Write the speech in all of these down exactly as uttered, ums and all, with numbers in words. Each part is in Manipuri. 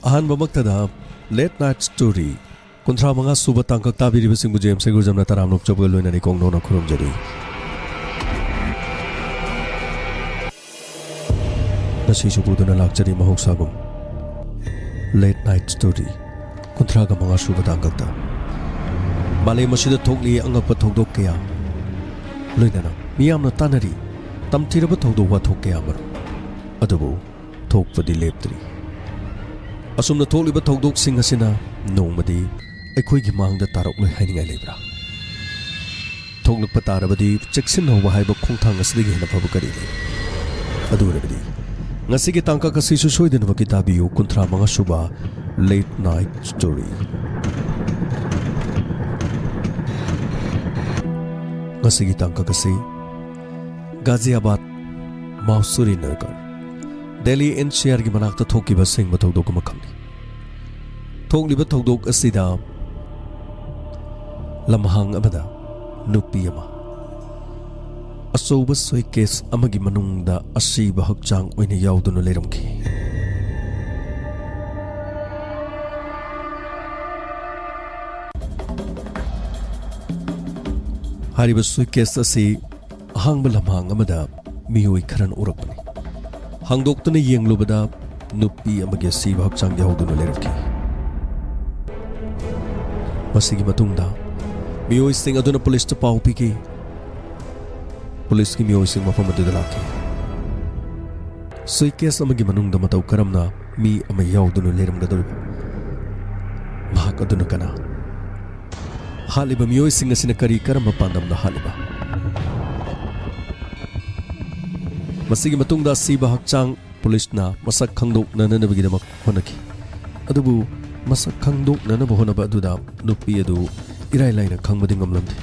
ꯑꯍꯥꯟꯕꯃꯛꯇꯗ Late Night Story ꯀꯨꯟꯊ꯭ꯔꯥ ꯃꯉꯥ ꯁꯨꯕ ꯇꯥꯡꯀꯛ ꯇꯥꯕꯤꯔꯤꯕꯁꯤꯡꯕꯨ ꯖꯦꯝꯁ ꯍꯩꯒ꯭ꯔꯨꯖꯝꯅ ꯇꯔꯥꯝꯅ ꯑꯣꯛꯆꯕꯒ ꯂꯣꯏꯅꯅ ꯏꯀꯣꯛ ꯅꯧꯅ ꯈꯨꯔꯨꯝꯖꯔꯤ꯫ ꯉꯁꯤꯁꯨ ꯄꯨꯗꯨꯅ ꯂꯥꯛꯆꯔꯤ ꯃꯍꯧꯁꯥꯒꯨꯝ Late Night Story ꯀꯨꯟꯊ꯭ꯔꯥꯒ ꯃꯉꯥ ꯁꯨꯕ ꯇꯥꯡꯀꯛꯇ꯫ ꯃꯥꯂꯦꯝ ꯑꯁꯤꯗ ꯊꯣꯛꯂꯤ ꯑꯉꯛꯄ ꯊꯧꯗꯣꯛ ꯀꯌꯥ, ꯂꯣꯏꯅꯅ ꯃꯤꯌꯥꯝꯅ ꯇꯥꯅꯔꯤ ꯇꯝꯊꯤꯔꯕ ꯊꯧꯗꯣꯛ ꯋꯥꯊꯣꯛ ꯀꯌꯥ ꯑꯃꯔꯣꯝ꯫ ꯑꯗꯨꯕꯨ ꯊꯣꯛꯄꯗꯤ ꯂꯦꯞꯇ꯭ꯔꯤ꯫ ꯑꯁꯨꯝꯅ ꯊꯣꯛꯂꯤꯕ ꯊꯧꯗꯣꯛꯁꯤꯡ ꯑꯁꯤꯅ ꯅꯣꯡꯃꯗꯤ ꯑꯩꯈꯣꯏꯒꯤ ꯃꯥꯡꯗ ꯇꯥꯔꯛꯂꯣꯏ ꯍꯥꯏꯅꯤꯡꯉꯥꯏ ꯂꯩꯕ꯭ꯔꯥ? ꯊꯣꯛꯂꯛꯄ ꯇꯥꯔꯕꯗꯤ ꯆꯦꯛꯁꯤꯟꯍꯧꯕ ꯍꯥꯏꯕ ꯈꯣꯡꯊꯥꯡ ꯑꯁꯤꯗꯒꯤ ꯍꯦꯟꯅ ꯐꯕ ꯀꯔꯤ ꯂꯩ? ꯑꯗꯨ ꯑꯣꯏꯔꯕꯗꯤ ꯉꯁꯤꯒꯤ ꯇꯥꯡꯀꯛ ꯑꯁꯤꯁꯨ ꯁꯣꯏꯗꯅꯃꯛꯀꯤ ꯇꯥꯕꯤꯌꯨ, ꯀꯨꯟꯊ꯭ꯔꯥ ꯃꯉꯥ ꯁꯨꯕ Late Night Story꯫ ꯉꯁꯤꯒꯤ ꯇꯥꯡꯀꯛ ꯑꯁꯤ ꯒꯥꯖꯤꯌꯥꯕꯥꯗ, ꯃꯥꯎꯁꯨꯔꯤ ꯅꯒꯔ, ꯗꯦꯜꯂꯤ NCRꯒꯤ ꯃꯅꯥꯛꯇ ꯊꯣꯛꯈꯤꯕ ꯑꯁꯦꯡꯕ ꯊꯧꯗꯣꯛ ꯑꯃꯈꯛꯅꯤ꯫ ꯊꯣꯛꯂꯤꯕ ꯊꯧꯗꯣꯛ ꯑꯁꯤꯗ ꯂꯝꯍꯥꯡ ꯑꯃꯗ ꯅꯨꯄꯤ ꯑꯃ ꯑꯆꯧꯕ ꯁꯨꯏꯠꯀꯦꯁ ꯑꯃꯒꯤ ꯃꯅꯨꯡꯗ ꯑꯁꯤꯕ ꯍꯛꯆꯥꯡ ꯑꯣꯏꯅ ꯌꯥꯎꯗꯨꯅ ꯂꯩꯔꯝꯈꯤ꯫ ꯍꯥꯏꯔꯤꯕ ꯁꯨꯏꯠꯀꯦꯁ ꯑꯁꯤ ꯑꯍꯥꯡꯕ ꯂꯝꯍꯥꯡ ꯑꯃꯗ ꯃꯤꯑꯣꯏ ꯈꯔꯅ ꯎꯔꯛꯄꯅꯤ꯫ ꯍꯥꯡꯗꯣꯛꯇꯨꯅ ꯌꯦꯡꯂꯨꯕꯗ ꯅꯨꯄꯤ ꯑꯃꯒꯤ ꯑꯁꯤꯕ ꯍꯛꯆꯥꯡ ꯌꯥꯎꯗꯨꯅ ꯂꯩꯔꯝꯈꯤ꯫ ꯃꯁꯤꯒꯤ ꯃꯇꯨꯡꯗ ꯃꯤꯑꯣꯏꯁꯤꯡ ꯑꯗꯨꯅ ꯄꯨꯂꯤꯁꯇ ꯄꯥꯎ ꯄꯤꯈꯤ꯫ ꯄꯨꯂꯤꯁꯀꯤ ꯃꯤꯑꯣꯏꯁꯤꯡ ꯃꯐꯝ ꯑꯗꯨꯗ ꯂꯥꯛꯈꯤ꯫ ꯁꯨꯏꯠꯀꯦꯁ ꯑꯃꯒꯤ ꯃꯅꯨꯡꯗ ꯃꯇꯧ ꯀꯔꯝꯅ ꯃꯤ ꯑꯃ ꯌꯥꯎꯗꯨꯅ ꯂꯩꯔꯝꯒꯗꯧꯔꯤꯕ? ꯃꯍꯥꯛ ꯑꯗꯨꯅ ꯀꯅꯥ? ꯍꯥꯠꯂꯤꯕ ꯃꯤꯑꯣꯏꯁꯤꯡ ꯑꯁꯤꯅ ꯀꯔꯤ ꯀꯔꯝꯕ ꯄꯥꯟꯗꯝꯅ ꯍꯥꯠꯂꯤꯕ? ꯃꯁꯤꯒꯤ ꯃꯇꯨꯡꯗ ꯑꯁꯤꯕ ꯍꯛꯆꯥꯡ ꯄꯨꯂꯤꯁꯅ ꯃꯁꯛ ꯈꯪꯗꯣꯛꯅꯅꯕꯒꯤꯗꯃꯛ ꯍꯣꯠꯅꯈꯤ꯫ ꯑꯗꯨꯕꯨ ꯃꯁꯛ ꯈꯪꯗꯣꯛꯅꯅꯕ ꯍꯣꯠꯅꯕ ꯑꯗꯨꯗ ꯅꯨꯄꯤ ꯑꯗꯨ ꯏꯔꯥꯏ ꯂꯥꯏꯅ ꯈꯪꯕꯗꯤ ꯉꯝꯂꯝꯗꯦ꯫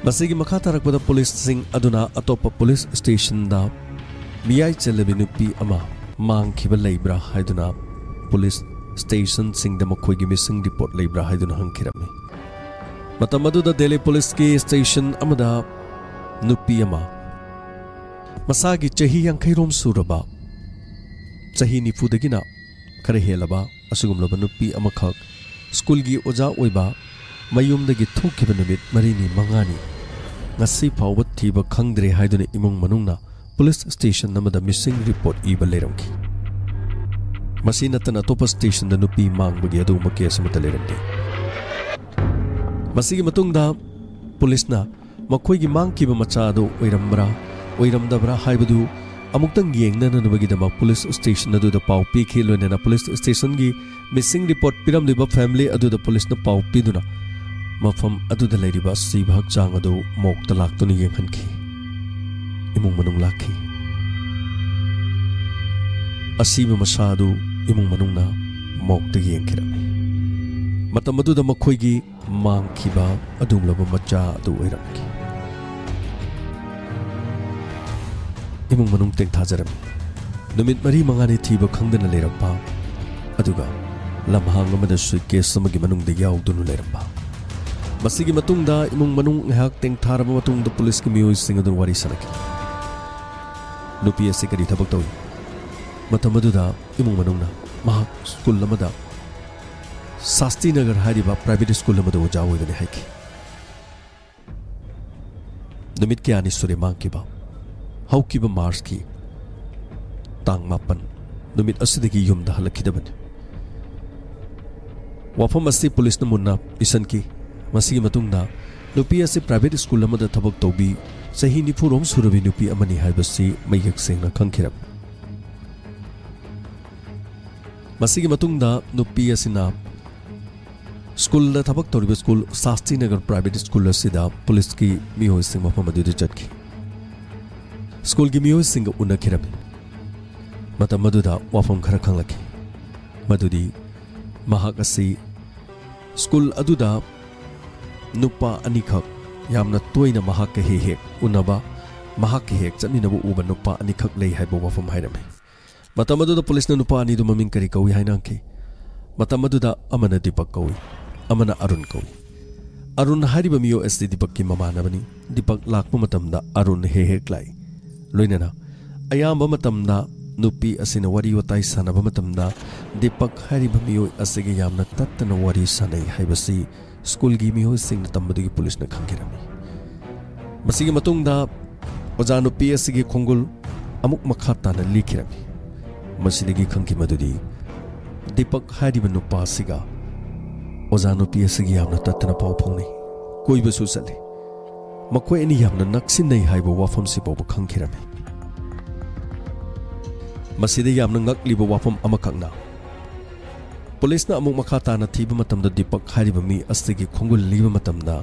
ꯃꯁꯤꯒꯤ ꯃꯈꯥ ꯇꯥꯔꯛꯄꯗ ꯄꯨꯂꯤꯁꯁꯤꯡ ꯑꯗꯨꯅ ꯑꯇꯣꯞꯄ ꯄꯨꯂꯤꯁ ꯁ꯭ꯇꯦꯁꯟꯗ ꯃꯤꯌꯥꯏ ꯆꯜꯂꯕꯤ ꯅꯨꯄꯤ ꯑꯃ ꯃꯥꯡꯈꯤꯕ ꯂꯩꯕ꯭ꯔꯥ ꯍꯥꯏꯗꯨꯅ ꯄꯨꯂꯤꯁ ꯁ꯭ꯇꯦꯁꯟꯁꯤꯡꯗ ꯃꯈꯣꯏꯒꯤ ꯃꯤꯁꯤꯡ ꯔꯤꯄꯣꯔꯠ ꯂꯩꯕ꯭ꯔꯥ ꯍꯥꯏꯗꯨꯅ ꯍꯪꯈꯤꯔꯝꯃꯤ꯫ ꯃꯇꯝ ꯑꯗꯨꯗ ꯗꯦꯜꯂꯤ ꯄꯨꯂꯤꯁꯀꯤ ꯁ꯭ꯇꯦꯁꯟ ꯑꯃꯗ ꯅꯨꯄꯤ ꯑꯃ ꯃꯁꯥꯒꯤ ꯆꯍꯤ ꯌꯥꯡꯈꯩ ꯔꯣꯝ ꯁꯨꯔꯕ, ꯆꯍꯤ ꯅꯤꯐꯨꯗꯒꯤꯅ ꯈꯔ ꯍꯦꯜꯂꯕ ꯑꯁꯤꯒꯨꯝꯂꯕ ꯅꯨꯄꯤ ꯑꯃꯈꯛ ꯁ꯭ꯀꯨꯜꯒꯤ ꯑꯣꯖꯥ ꯑꯣꯏꯕ ꯃꯌꯨꯝꯗꯒꯤ ꯊꯣꯛꯈꯤꯕ ꯅꯨꯃꯤꯠ ꯃꯔꯤꯅꯤ ꯃꯉꯥꯅꯤ ꯉꯁꯤ ꯐꯥꯎꯕ ꯊꯤꯕ ꯈꯪꯗ꯭ꯔꯦ ꯍꯥꯏꯗꯨꯅ ꯏꯃꯨꯡ ꯃꯅꯨꯡꯅ ꯄꯨꯂꯤꯁ ꯁ꯭ꯇꯦꯁꯟ ꯑꯃꯗ ꯃꯤꯁꯤꯡ ꯔꯤꯄꯣꯔꯠ ꯏꯕ ꯂꯩꯔꯝꯈꯤ꯫ ꯃꯁꯤ ꯅꯠꯇꯅ ꯑꯇꯣꯞꯄ ꯁ꯭ꯇꯦꯁꯟꯗ ꯅꯨꯄꯤ ꯃꯥꯡꯕꯒꯤ ꯑꯗꯨꯒꯨꯝꯕ ꯀꯦꯁ ꯑꯃꯠꯇ ꯂꯩꯔꯝꯗꯦ꯫ ꯃꯁꯤꯒꯤ ꯃꯇꯨꯡꯗ ꯄꯨꯂꯤꯁꯅ ꯃꯈꯣꯏꯒꯤ ꯃꯥꯡꯈꯤꯕ ꯃꯆꯥ ꯑꯗꯨ ꯑꯣꯏꯔꯝꯕ꯭ꯔꯥ ꯑꯣꯏꯔꯝꯗꯕ꯭ꯔꯥ ꯍꯥꯏꯕꯗꯨ ꯑꯃꯨꯛꯇꯪ ꯌꯦꯡꯅꯅꯕꯒꯤꯗꯃꯛ ꯄꯨꯂꯤꯁ ꯁ꯭ꯇꯦꯁꯟ ꯑꯗꯨꯗ ꯄꯥꯎ ꯄꯤꯈꯤ꯫ ꯂꯣꯏꯅꯅ ꯄꯨꯂꯤꯁ ꯁ꯭ꯇꯦꯁꯟꯒꯤ ꯃꯤꯁꯤꯡ ꯔꯤꯄꯣꯔꯠ ꯄꯤꯔꯝꯂꯤꯕ ꯐꯦꯃꯤꯂꯤ ꯑꯗꯨꯗ ꯄꯨꯂꯤꯁꯅ ꯄꯥꯎ ꯄꯤꯗꯨꯅ ꯃꯐꯝ ꯑꯗꯨꯗ ꯂꯩꯔꯤꯕ ꯑꯁꯤꯕ ꯍꯛꯆꯥꯡ ꯑꯗꯨ ꯃꯣꯛꯇ ꯂꯥꯛꯇꯨꯅ ꯌꯦꯡꯍꯟꯈꯤ꯫ ꯏꯃꯨꯡ ꯃꯅꯨꯡ ꯂꯥꯛꯈꯤ꯫ ꯑꯁꯤꯕ ꯃꯁꯥ ꯑꯗꯨ ꯏꯃꯨꯡ ꯃꯅꯨꯡꯅ ꯃꯣꯛꯇ ꯌꯦꯡꯈꯤꯔꯝꯃꯤ꯫ ꯃꯇꯝ ꯑꯗꯨꯗ ꯃꯈꯣꯏꯒꯤ ꯃꯥꯡꯈꯤꯕ ꯑꯗꯨꯒꯨꯝꯂꯕ ꯃꯆꯥ ꯑꯗꯨ ꯑꯣꯏꯔꯝꯈꯤ꯫ ꯏꯃꯨꯡ ꯃꯅꯨꯡ ꯇꯦꯡꯊꯥꯖꯔꯝꯃꯤ꯫ ꯅꯨꯃꯤꯠ ꯃꯔꯤ ꯃꯉꯥꯅꯤ ꯊꯤꯕ ꯈꯪꯗꯅ ꯂꯩꯔꯝꯕ, ꯑꯗꯨꯒ ꯂꯝꯍꯥꯡ ꯑꯃꯗ ꯁꯨꯏꯠꯀꯦꯁ ꯑꯃꯒꯤ ꯃꯅꯨꯡꯗ ꯌꯥꯎꯗꯨꯅ ꯂꯩꯔꯝꯕ꯫ ꯃꯁꯤꯒꯤ ꯃꯇꯨꯡꯗ ꯏꯃꯨꯡ ꯃꯅꯨꯡ ꯉꯥꯏꯍꯥꯛ ꯇꯦꯡꯊꯥꯔꯕ ꯃꯇꯨꯡꯗ ꯄꯨꯂꯤꯁꯀꯤ ꯃꯤꯑꯣꯏꯁꯤꯡ ꯑꯗꯨ ꯋꯥꯔꯤ ꯁꯥꯅꯈꯤ꯫ ꯅꯨꯄꯤ ꯑꯁꯤ ꯀꯔꯤ ꯊꯕꯛ ꯇꯧꯏ? ꯃꯇꯝ ꯑꯗꯨꯗ ꯏꯃꯨꯡ ꯃꯅꯨꯡꯅ ꯃꯍꯥꯛ ꯁ꯭ꯀꯨꯜ ꯑꯃꯗ, ꯁꯥꯁꯇꯤ ꯅꯒꯔ ꯍꯥꯏꯔꯤꯕ ꯄ꯭ꯔꯥꯏꯚꯦꯠ ꯁ꯭ꯀꯨꯜ ꯑꯃꯗ ꯑꯣꯖꯥ ꯑꯣꯏꯕꯅꯤ ꯍꯥꯏꯈꯤ꯫ ꯅꯨꯃꯤꯠ ꯀꯌꯥꯅꯤ ꯁꯨꯔꯦ ꯃꯥꯡꯈꯤꯕ꯫ ꯍꯧꯈꯤꯕ ꯃꯥꯔꯆꯀꯤ ꯇꯥꯡ ꯃꯥꯄꯟ ꯅꯨꯃꯤꯠ ꯑꯁꯤꯗꯒꯤ ꯌꯨꯝꯗ ꯍꯜꯂꯛꯈꯤꯗꯕꯅꯤ꯫ ꯋꯥꯐꯝ ꯑꯁꯤ ꯄꯨꯂꯤꯁꯅ ꯃꯨꯟꯅ ꯏꯁꯤꯟꯈꯤ꯫ ꯃꯁꯤꯒꯤ ꯃꯇꯨꯡꯗ ꯅꯨꯄꯤ ꯑꯁꯤ ꯄ꯭ꯔꯥꯏꯚꯦꯠ ꯁ꯭ꯀꯨꯜ ꯑꯃꯗ ꯊꯕꯛ ꯇꯧꯕꯤ, ꯆꯍꯤ ꯅꯤꯐꯨ ꯔꯣꯝ ꯁꯨꯔꯕꯤ ꯅꯨꯄꯤ ꯑꯃꯅꯤ ꯍꯥꯏꯕꯁꯤ ꯃꯌꯦꯛ ꯁꯦꯡꯅ ꯈꯪꯈꯤꯔꯝꯃꯤ꯫ ꯃꯁꯤꯒꯤ ꯃꯇꯨꯡꯗ ꯅꯨꯄꯤ ꯑꯁꯤꯅ ꯁ꯭ꯀꯨꯜꯗ ꯊꯕꯛ ꯇꯧꯔꯤꯕ ꯁ꯭ꯀꯨꯜ ꯁꯥꯁꯇꯤ ꯅꯒꯔ ꯄ꯭ꯔꯥꯏꯚꯦꯠ ꯁ꯭ꯀꯨꯜ ꯑꯁꯤꯗ ꯄꯨꯂꯤꯁꯀꯤ ꯃꯤꯑꯣꯏꯁꯤꯡ ꯃꯐꯝ ꯑꯗꯨꯗ ꯆꯠꯈꯤ꯫ ꯁ꯭ꯀꯨꯜꯒꯤ ꯃꯤꯑꯣꯏꯁꯤꯡꯒ ꯎꯅꯈꯤꯔꯝꯃꯤ꯫ ꯃꯇꯝ ꯑꯗꯨꯗ ꯋꯥꯐꯝ ꯈꯔ ꯈꯪꯂꯛꯈꯤ, ꯃꯗꯨꯗꯤ ꯃꯍꯥꯛ ꯑꯁꯤ ꯁ꯭ꯀꯨꯜ ꯑꯗꯨꯗ ꯅꯨꯄꯥ ꯑꯅꯤꯈꯛ ꯌꯥꯝꯅ ꯇꯣꯏꯅ ꯃꯍꯥꯛꯀ ꯍꯦꯛ ꯍꯦꯛ ꯎꯅꯕ, ꯃꯍꯥꯛꯀ ꯍꯦꯛ ꯆꯠꯃꯤꯟꯅꯕ ꯎꯕ ꯅꯨꯄꯥ ꯑꯅꯤꯈꯛ ꯂꯩ ꯍꯥꯏꯕ ꯋꯥꯐꯝ ꯍꯥꯏꯔꯝꯃꯤ꯫ ꯃꯇꯝ ꯑꯗꯨꯗ ꯄꯨꯂꯤꯁꯅ ꯅꯨꯄꯥ ꯑꯅꯤꯗꯨ ꯃꯃꯤꯡ ꯀꯔꯤ ꯀꯧꯏ ꯍꯥꯏꯅ ꯍꯪꯈꯤ꯫ ꯃꯇꯝ ꯑꯗꯨꯗ ꯑꯃꯅ ꯗꯤꯄꯛ ꯀꯧꯏ, ꯑꯃꯅ ꯑꯔꯨꯟ ꯀꯧꯏ꯫ ꯑꯔꯨꯟ ꯍꯥꯏꯔꯤꯕ ꯃꯤꯑꯣꯏ ꯑꯁꯤ ꯗꯤꯄꯛꯀꯤ ꯃꯃꯥꯟꯅꯕꯅꯤ꯫ ꯗꯤꯄꯛ ꯂꯥꯛꯄ ꯃꯇꯝꯗ ꯑꯔꯨꯟ ꯍꯦꯛ ꯍꯦꯛ ꯂꯥꯛꯏ꯫ ꯂꯣꯏꯅꯅ ꯑꯌꯥꯝꯕ ꯃꯇꯝꯗ ꯅꯨꯄꯤ ꯑꯁꯤꯅ ꯋꯥꯔꯤ ꯋꯥꯇꯥꯏ ꯁꯥꯟꯅꯕ ꯃꯇꯝꯗ ꯗꯤꯄꯛ ꯍꯥꯏꯔꯤꯕ ꯃꯤꯑꯣꯏ ꯑꯁꯤꯒ ꯌꯥꯝꯅ ꯇꯠꯇꯅ ꯋꯥꯔꯤ ꯁꯥꯟꯅꯩ ꯍꯥꯏꯕꯁꯤ ꯁ꯭ꯀꯨꯜꯒꯤ ꯃꯤꯑꯣꯏꯁꯤꯡꯅ ꯇꯝꯕꯗꯒꯤ ꯄꯨꯂꯤꯁꯅ ꯈꯪꯈꯤꯔꯝꯃꯤ꯫ ꯃꯁꯤꯒꯤ ꯃꯇꯨꯡꯗ ꯑꯣꯖꯥ ꯅꯨꯄꯤ ꯑꯁꯤꯒꯤ ꯈꯣꯡꯒꯨꯜ ꯑꯃꯨꯛ ꯃꯈꯥ ꯇꯥꯅ ꯂꯤꯈꯤꯔꯝꯃꯤ꯫ ꯃꯁꯤꯗꯒꯤ ꯈꯪꯈꯤ ꯃꯗꯨꯗꯤ ꯗꯤꯄꯛ ꯍꯥꯏꯔꯤꯕ ꯅꯨꯄꯥ ꯑꯁꯤꯒ ꯑꯣꯖꯥ ꯅꯨꯄꯤ ꯑꯁꯤꯒꯤ ꯌꯥꯝꯅ ꯇꯠꯇꯅ ꯄꯥꯎ ꯐꯥꯎꯅꯩ, ꯀꯣꯏꯕꯁꯨ ꯆꯠꯂꯤ꯫ ꯃꯈꯣꯏ ꯑꯅꯤ ꯌꯥꯝꯅ ꯅꯛꯁꯤꯟꯅꯩ ꯍꯥꯏꯕ ꯋꯥꯐꯝꯁꯤ ꯐꯥꯎꯕ ꯈꯪꯈꯤꯔꯝꯃꯤ꯫ ꯃꯁꯤꯗ ꯌꯥꯝꯅ ꯉꯛꯂꯤꯕ ꯋꯥꯐꯝ ꯑꯃꯈꯛꯅ, ꯄꯨꯂꯤꯁꯅ ꯑꯃꯨꯛ ꯃꯈꯥ ꯇꯥꯅ ꯊꯤꯕ ꯃꯇꯝꯗ ꯗꯤꯄꯛ ꯍꯥꯏꯔꯤꯕ ꯃꯤ ꯑꯁꯤꯒꯤ ꯈꯣꯡꯒꯨꯜ ꯂꯤꯕ ꯃꯇꯝꯗ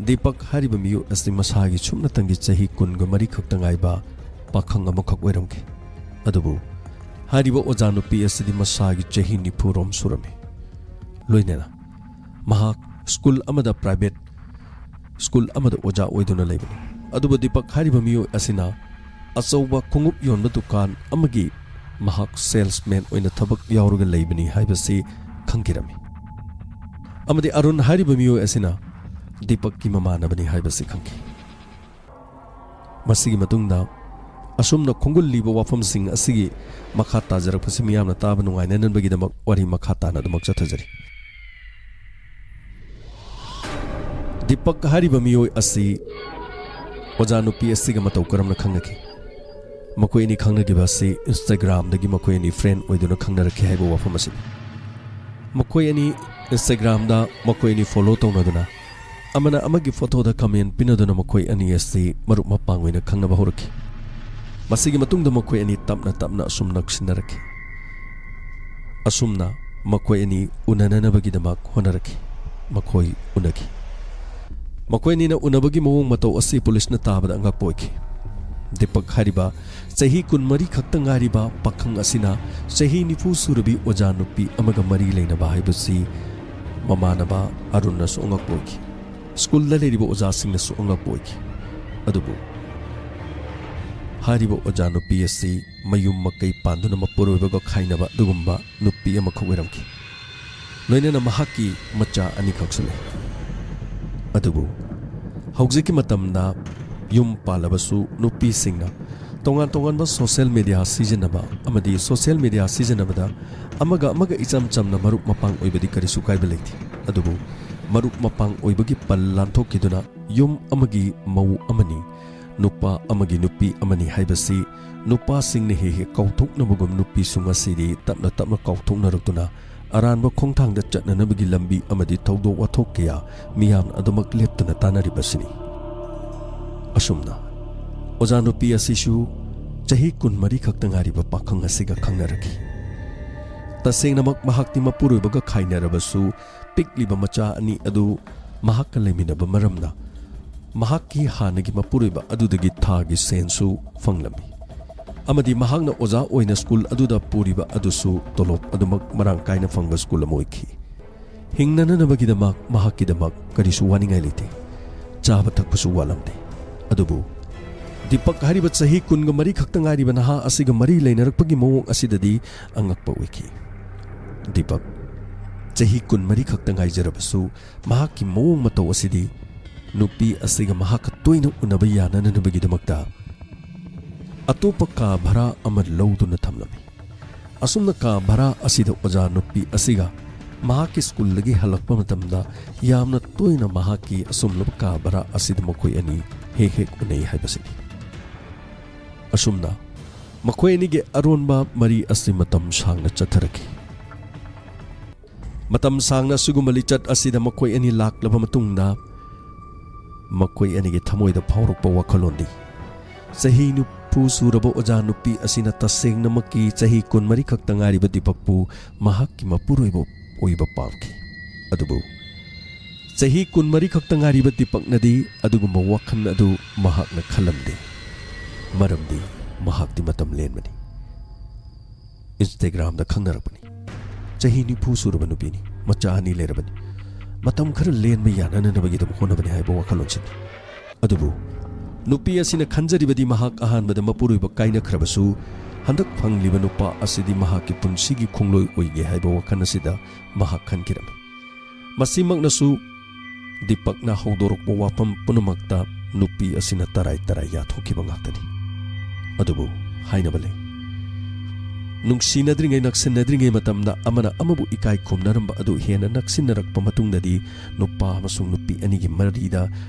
ꯗꯤꯄꯛ ꯍꯥꯏꯔꯤꯕ ꯃꯤꯑꯣꯏ ꯑꯁꯤ ꯃꯁꯥꯒꯤ ꯁꯨꯞꯅꯇꯪꯒꯤ ꯆꯍꯤ ꯀꯨꯟꯒ ꯃꯔꯤ ꯈꯛꯇ ꯉꯥꯏꯕ ꯄꯥꯈꯪ ꯑꯃꯈꯛ ꯑꯣꯏꯔꯝꯈꯤ꯫ ꯑꯗꯨꯕꯨ ꯍꯥꯏꯔꯤꯕ ꯑꯣꯖꯥ ꯅꯨꯄꯤ ꯑꯁꯤꯗꯤ ꯃꯁꯥꯒꯤ ꯆꯍꯤ ꯅꯤꯐꯨ ꯔꯣꯝ ꯁꯨꯔꯝꯃꯤ꯫ ꯂꯣꯏꯅꯅ ꯃꯍꯥꯛ ꯁ꯭ꯀꯨꯜ ꯑꯃꯗ, ꯄ꯭ꯔꯥꯏꯚꯦꯠ ꯁ꯭ꯀꯨꯜ ꯑꯃꯗ ꯑꯣꯖꯥ ꯑꯣꯏꯗꯨꯅ ꯂꯩꯕꯅꯤ꯫ ꯑꯗꯨꯕꯨ ꯗꯤꯄꯛ ꯍꯥꯏꯔꯤꯕ ꯃꯤꯑꯣꯏ ꯑꯁꯤꯅ ꯑꯆꯧꯕ ꯈꯣꯡꯎꯞ ꯌꯣꯟꯕ ꯗꯨꯀꯥꯟ ꯑꯃꯒꯤ ꯃꯍꯥꯛ ꯁꯦꯜꯁꯃꯦꯟ ꯑꯣꯏꯅ ꯊꯕꯛ ꯌꯥꯎꯔꯒ ꯂꯩꯕꯅꯤ ꯍꯥꯏꯕꯁꯤ ꯈꯪꯈꯤꯔꯝꯃꯤ꯫ ꯑꯃꯗꯤ ꯑꯔꯨꯟ ꯍꯥꯏꯔꯤꯕ ꯃꯤꯑꯣꯏ ꯑꯁꯤꯅ ꯗꯤꯄꯛꯀꯤ ꯃꯃꯥꯟꯅꯕꯅꯤ ꯍꯥꯏꯕꯁꯤ ꯈꯪꯈꯤ꯫ ꯃꯁꯤꯒꯤ ꯃꯇꯨꯡꯗ ꯑꯁꯨꯝꯅ ꯈꯣꯡꯒꯨꯜ ꯂꯤꯕ ꯋꯥꯐꯝꯁꯤꯡ ꯑꯁꯤꯒꯤ ꯃꯈꯥ ꯇꯥꯖꯔꯛꯄꯁꯤ ꯃꯤꯌꯥꯝꯅ ꯇꯥꯕ ꯅꯨꯡꯉꯥꯏꯅꯅꯕꯒꯤꯗꯃꯛ ꯋꯥꯔꯤ ꯃꯈꯥ ꯇꯥꯅ ꯑꯗꯨꯃꯛ ꯆꯠꯊꯖꯔꯤ꯫ ꯗꯤꯄꯛ ꯍꯥꯏꯔꯤꯕ ꯃꯤꯑꯣꯏ ꯑꯁꯤ ꯑꯣꯖꯥ ꯅꯨꯄꯤ ꯑꯁꯤꯒ ꯃꯇꯧ ꯀꯔꯝꯅ ꯈꯪꯅꯈꯤ? ꯃꯈꯣꯏ ꯑꯅꯤ ꯈꯪꯅꯈꯤꯕ ꯑꯁꯤ Instagram-ꯗꯒꯤ ꯃꯈꯣꯏ ꯑꯅꯤ friend ꯑꯣꯏꯗꯨꯅ ꯈꯪꯅꯔꯛꯈꯤ ꯍꯥꯏꯕ ꯋꯥꯐꯝ ꯑꯁꯤꯅꯤ꯫ ꯃꯈꯣꯏ ꯑꯅꯤ Instagram-ꯗ ꯃꯈꯣꯏ ꯑꯅꯤ follow ꯇꯧꯅꯗꯨꯅ ꯑꯃꯅ ꯑꯃꯒꯤ photo-ꯗ comment ꯄꯤꯅꯗꯨꯅ ꯃꯈꯣꯏ ꯑꯅꯤ ꯑꯁꯤ ꯃꯔꯨꯞ ꯃꯄꯥꯡ ꯑꯣꯏꯅ ꯈꯪꯅꯕ ꯍꯧꯔꯛꯈꯤ꯫ ꯃꯁꯤꯒꯤ ꯃꯇꯨꯡꯗ ꯃꯈꯣꯏ ꯑꯅꯤ ꯇꯞꯅ ꯇꯞꯅ ꯑꯁꯨꯝ ꯅꯛꯁꯤꯟꯅꯔꯛꯈꯤ꯫ ꯑꯁꯨꯝꯅ ꯃꯈꯣꯏ ꯑꯅꯤ ꯎꯅꯅꯅꯕꯒꯤꯗꯃꯛ ꯍꯣꯠꯅꯔꯛꯈꯤ꯫ ꯃꯈꯣꯏ ꯎꯅꯈꯤ꯫ ꯃꯈꯣꯏ ꯑꯅꯤꯅ ꯎꯅꯕꯒꯤ ꯃꯑꯣꯡ ꯃꯇꯧ ꯑꯁꯤ ꯄꯨꯂꯤꯁꯅ ꯇꯥꯕꯗ ꯑꯉꯛꯄ ꯑꯣꯏꯈꯤ꯫ ꯗꯤꯄꯛ ꯍꯥꯏꯔꯤꯕ ꯆꯍꯤ ꯀꯨꯟꯃꯔꯤ ꯈꯛꯇ ꯉꯥꯏꯔꯤꯕ ꯄꯥꯈꯪ ꯑꯁꯤꯅ ꯆꯍꯤ ꯅꯤꯐꯨ ꯁꯨꯔꯕꯤ ꯑꯣꯖꯥ ꯅꯨꯄꯤ ꯑꯃꯒ ꯃꯔꯤ ꯂꯩꯅꯕ ꯍꯥꯏꯕꯁꯤ ꯃꯃꯥꯟꯅꯕ ꯑꯔꯨꯟꯅꯁꯨ ꯑꯉꯛꯄ ꯑꯣꯏꯈꯤ꯫ ꯁ꯭ꯀꯨꯜꯗ ꯂꯩꯔꯤꯕ ꯑꯣꯖꯥꯁꯤꯡꯅꯁꯨ ꯑꯉꯛꯄ ꯑꯣꯏꯈꯤ꯫ ꯑꯗꯨꯕꯨ ꯍꯥꯏꯔꯤꯕ ꯑꯣꯖꯥ ꯅꯨꯄꯤ ꯑꯁꯤ ꯃꯌꯨꯝ ꯃꯀꯩ ꯄꯥꯟꯗꯨꯅ ꯃꯄꯨꯔꯣꯏꯕꯒ ꯈꯥꯏꯅꯕ ꯑꯗꯨꯒꯨꯝꯕ ꯅꯨꯄꯤ ꯑꯃꯈꯛ ꯑꯣꯏꯔꯝꯈꯤ꯫ ꯂꯣꯏꯅꯅ ꯃꯍꯥꯛꯀꯤ ꯃꯆꯥ ꯑꯅꯤꯈꯛꯁꯨ ꯂꯩ꯫ ꯑꯗꯨꯕꯨ ꯍꯧꯖꯤꯛꯀꯤ ꯃꯇꯝꯗ ꯌꯨꯝ ꯄꯥꯜꯂꯕꯁꯨ ꯅꯨꯄꯤꯁꯤꯡꯅ ꯇꯣꯉꯥꯟ ꯇꯣꯉꯥꯟꯕ ꯁꯣꯁꯤꯌꯦꯜ ꯃꯤꯗꯤꯌꯥ ꯁꯤꯖꯤꯟꯅꯕ ꯑꯃꯗꯤ ꯁꯣꯁꯤꯌꯦꯜ ꯃꯤꯗꯤꯌꯥ ꯁꯤꯖꯤꯟꯅꯕꯗ ꯑꯃꯒ ꯑꯃꯒ ꯏꯆꯝ ꯆꯝꯅ ꯃꯔꯨꯞ ꯃꯄꯥꯡ ꯑꯣꯏꯕꯗꯤ ꯀꯔꯤꯁꯨ ꯀꯥꯏꯕ ꯂꯩꯇꯦ꯫ ꯑꯗꯨꯕꯨ ꯃꯔꯨꯞ ꯃꯄꯥꯡ ꯑꯣꯏꯕꯒꯤ ꯄꯜ ꯂꯥꯟꯊꯣꯛꯈꯤꯗꯨꯅ ꯌꯨꯝ ꯑꯃꯒꯤ ꯃꯧ ꯑꯃꯅꯤ, ꯅꯨꯄꯥ ꯑꯃꯒꯤ ꯅꯨꯄꯤ ꯑꯃꯅꯤ ꯍꯥꯏꯕꯁꯤ ꯅꯨꯄꯥꯁꯤꯡꯅ ꯍꯦꯛ ꯍꯦꯛ ꯀꯥꯎꯊꯣꯛꯅꯕꯒꯨꯝ ꯅꯨꯄꯤꯁꯨ ꯉꯁꯤꯗꯤ ꯇꯞꯅ ꯇꯞꯅ ꯀꯥꯎꯊꯣꯛꯅꯔꯛꯇꯨꯅ ꯑꯔꯥꯟꯕ ꯈꯣꯡꯊꯥꯡꯗ ꯆꯠꯅꯅꯕꯒꯤ ꯂꯝꯕꯤ ꯑꯃꯗꯤ ꯊꯧꯗꯣꯛ ꯋꯥꯊꯣꯛ ꯀꯌꯥ ꯃꯤꯌꯥꯝꯅ ꯑꯗꯨꯃꯛ ꯂꯦꯞꯇꯅ ꯇꯥꯟꯅꯔꯤꯕꯁꯤꯅꯤ꯫ ꯑꯁꯨꯝꯅ ꯑꯣꯖꯥ ꯅꯨꯄꯤ ꯑꯁꯤꯁꯨ ꯆꯍꯤ ꯀꯨꯟꯃꯔꯤ ꯈꯛꯇ ꯉꯥꯏꯔꯤꯕ ꯄꯥꯈꯪ ꯑꯁꯤꯒ ꯈꯪꯅꯔꯛꯈꯤ꯫ ꯇꯁꯦꯡꯅꯃꯛ ꯃꯍꯥꯛꯇꯤ ꯃꯄꯨꯔꯣꯏꯕꯒ ꯈꯥꯏꯅꯔꯕꯁꯨ, ꯄꯤꯛꯂꯤꯕ ꯃꯆꯥ ꯑꯅꯤ ꯑꯗꯨ ꯃꯍꯥꯛꯀ ꯂꯩꯃꯤꯟꯅꯕ ꯃꯔꯝꯅ ꯃꯍꯥꯛꯀꯤ ꯍꯥꯟꯅꯒꯤ ꯃꯄꯨꯔꯣꯏꯕ ꯑꯗꯨꯗꯒꯤ ꯊꯥꯒꯤ ꯁꯦꯟꯁꯨ ꯐꯪꯂꯝꯃꯤ꯫ ꯑꯃꯗꯤ ꯃꯍꯥꯛꯅ ꯑꯣꯖꯥ ꯑꯣꯏꯅ ꯁ꯭ꯀꯨꯜ ꯑꯗꯨꯗ ꯄꯨꯔꯤꯕ ꯑꯗꯨꯁꯨ ꯇꯣꯂꯣꯞ ꯑꯗꯨꯃꯛ ꯃꯔꯥꯡ ꯀꯥꯏꯅ ꯐꯪꯕ ꯁ꯭ꯀꯨꯜ ꯑꯃ ꯑꯣꯏꯈꯤ꯫ ꯍꯤꯡꯅꯅꯕꯒꯤꯗꯃꯛ ꯃꯍꯥꯛꯀꯤꯗꯃꯛ ꯀꯔꯤꯁꯨ ꯋꯥꯅꯤꯡꯉꯥꯏ ꯂꯩꯇꯦ꯫ ꯆꯥꯕ ꯊꯛꯄꯁꯨ ꯋꯥꯠꯂꯝꯗꯦ꯫ ꯑꯗꯨꯕꯨ ꯗꯤꯄꯛ ꯍꯥꯏꯔꯤꯕ ꯆꯍꯤ ꯀꯨꯟꯒ ꯃꯔꯤ ꯈꯛꯇ ꯉꯥꯏꯔꯤꯕ ꯅꯍꯥ ꯑꯁꯤꯒ ꯃꯔꯤ ꯂꯩꯅꯔꯛꯄꯒꯤ ꯃꯑꯣꯡ ꯑꯁꯤꯗꯗꯤ ꯑꯉꯛꯄ ꯑꯣꯏꯈꯤ꯫ ꯗꯤꯄꯛ ꯆꯍꯤ ꯀꯨꯟꯃꯔꯤ ꯈꯛꯇ ꯉꯥꯏꯖꯔꯕꯁꯨ ꯃꯍꯥꯛꯀꯤ ꯃꯑꯣꯡ ꯃꯇꯧ ꯑꯁꯤꯗꯤ ꯅꯨꯄꯤ ꯑꯁꯤꯒ ꯃꯍꯥꯛꯀ ꯇꯣꯏꯅ ꯎꯅꯕ ꯌꯥꯅꯅꯕꯒꯤꯗꯃꯛꯇ ꯑꯇꯣꯞꯄ ꯀꯥ ꯚꯔꯥ ꯑꯃ ꯂꯧꯗꯨꯅ ꯊꯝꯂꯝꯃꯤ꯫ ꯑꯁꯨꯝꯅ ꯀꯥ ꯚꯔꯥ ꯑꯁꯤꯗ ꯑꯣꯖꯥ ꯅꯨꯄꯤ ꯑꯁꯤꯒ ꯃꯍꯥꯛꯀꯤ ꯁ꯭ꯀꯨꯜꯗꯒꯤ ꯍꯜꯂꯛꯄ ꯃꯇꯝꯗ ꯌꯥꯝꯅ ꯇꯣꯏꯅ ꯃꯍꯥꯛꯀꯤ ꯑꯁꯨꯝꯂꯕ ꯀꯥ ꯚꯔꯥ ꯑꯁꯤꯗ ꯃꯈꯣꯏ ꯑꯅꯤ ꯍꯦꯛ ꯍꯦꯛ ꯎꯅꯩ ꯍꯥꯏꯕꯁꯤꯅꯤ꯫ ꯑꯁꯨꯝꯅ ꯃꯈꯣꯏ ꯑꯅꯤꯒꯤ ꯑꯔꯣꯟꯕ ꯃꯔꯤ ꯑꯁꯤ ꯃꯇꯝ ꯁꯥꯡꯅ ꯆꯠꯊꯔꯛꯈꯤ꯫ ꯃꯇꯝ ꯁꯥꯡꯅ ꯑꯁꯤꯒꯨꯝꯕ ꯂꯤꯆꯠ ꯑꯁꯤꯗ ꯃꯈꯣꯏ ꯑꯅꯤ ꯂꯥꯛꯂꯕ ꯃꯇꯨꯡꯗ ꯃꯈꯣꯏ ꯑꯅꯤꯒꯤ ꯊꯃꯣꯏꯗ ꯐꯥꯎꯔꯛꯄ ꯋꯥꯈꯜꯂꯣꯟꯗꯤ ꯆꯍꯤ ꯅꯤꯐꯨ ꯁꯨꯔꯕ ꯑꯣꯖꯥ ꯅꯨꯄꯤ ꯑꯁꯤꯅ ꯇꯁꯦꯡꯅꯃꯛꯀꯤ ꯆꯍꯤ ꯀꯨꯟꯃꯔꯤ ꯈꯛꯇ ꯉꯥꯏꯔꯤꯕ ꯗꯤꯄꯛꯄꯨ ꯃꯍꯥꯛꯀꯤ ꯃꯄꯨꯔꯣꯏꯕ ꯑꯣꯏꯕ ꯄꯥꯝꯈꯤ꯫ ꯑꯗꯨꯕꯨ ꯆꯍꯤ ꯀꯨꯟꯃꯔꯤ ꯈꯛꯇ ꯉꯥꯏꯔꯤꯕ ꯗꯤꯄꯛꯅꯗꯤ ꯑꯗꯨꯒꯨꯝꯕ ꯋꯥꯈꯜ ꯑꯗꯨ ꯃꯍꯥꯛꯅ ꯈꯜꯂꯝꯗꯦ꯫ ꯃꯔꯝꯗꯤ ꯃꯍꯥꯛꯇꯤ ꯃꯇꯝ ꯂꯦꯟꯕꯅꯤ꯫ Instagram-ꯗ ꯈꯪꯅꯔꯛꯄꯅꯤ꯫ ꯆꯍꯤ ꯅꯤꯐꯨ ꯁꯨꯔꯕ ꯅꯨꯄꯤꯅꯤ, ꯃꯆꯥ ꯑꯅꯤ ꯂꯩꯔꯕꯅꯤ꯫ ꯃꯇꯝ ꯈꯔ ꯂꯦꯟꯕ ꯌꯥꯅꯅꯕꯒꯤꯗꯃꯛ ꯍꯣꯠꯅꯕꯅꯤ ꯍꯥꯏꯕ ꯋꯥꯈꯜꯂꯣꯟꯁꯤꯅꯤ꯫ ꯑꯗꯨꯕꯨ ꯅꯨꯄꯤ ꯑꯁꯤꯅ ꯈꯟꯖꯔꯤꯕꯗꯤ ꯃꯍꯥꯛ ꯑꯍꯥꯟꯕꯗ ꯃꯄꯨꯔꯣꯏꯕ ꯀꯥꯏꯅꯈ꯭ꯔꯕꯁꯨ ꯍꯟꯗꯛ ꯐꯪꯂꯤꯕ ꯅꯨꯄꯥ ꯑꯁꯤꯗꯤ ꯃꯍꯥꯛꯀꯤ ꯄꯨꯟꯁꯤꯒꯤ ꯈꯣꯡꯂꯣꯏ ꯑꯣꯏꯒꯦ ꯍꯥꯏꯕ ꯋꯥꯈꯜ ꯑꯁꯤꯗ ꯃꯍꯥꯛ ꯈꯟꯈꯤꯔꯝꯃꯤ꯫ ꯃꯁꯤꯃꯛꯅꯁꯨ ꯗꯤꯄꯛꯅ ꯍꯧꯗꯣꯔꯛꯄ ꯋꯥꯐꯝ ꯄꯨꯝꯅꯃꯛꯇ ꯅꯨꯄꯤ ꯑꯁꯤꯅ ꯇꯔꯥꯏ ꯇꯔꯥꯏ ꯌꯥꯊꯣꯛꯈꯤꯕ ꯉꯥꯛꯇꯅꯤ꯫ ꯑꯗꯨꯕꯨ ꯍꯥꯏꯅꯕ ꯂꯩ, ꯅꯨꯡꯁꯤꯅꯗ꯭ꯔꯤꯉꯩ, ꯅꯛꯁꯤꯟꯅꯗ꯭ꯔꯤꯉꯩ ꯃꯇꯝꯗ ꯑꯃꯅ ꯑꯃꯕꯨ ꯏꯀꯥꯏ ꯈꯨꯝꯅꯔꯝꯕ ꯑꯗꯨ ꯍꯦꯟꯅ ꯅꯛꯁꯤꯟꯅꯔꯛꯄ ꯃꯇꯨꯡꯗꯗꯤ ꯅꯨꯄꯥ ꯑꯃꯁꯨꯡ ꯅꯨꯄꯤ ꯑꯅꯤꯒꯤ ꯃꯔꯤꯗ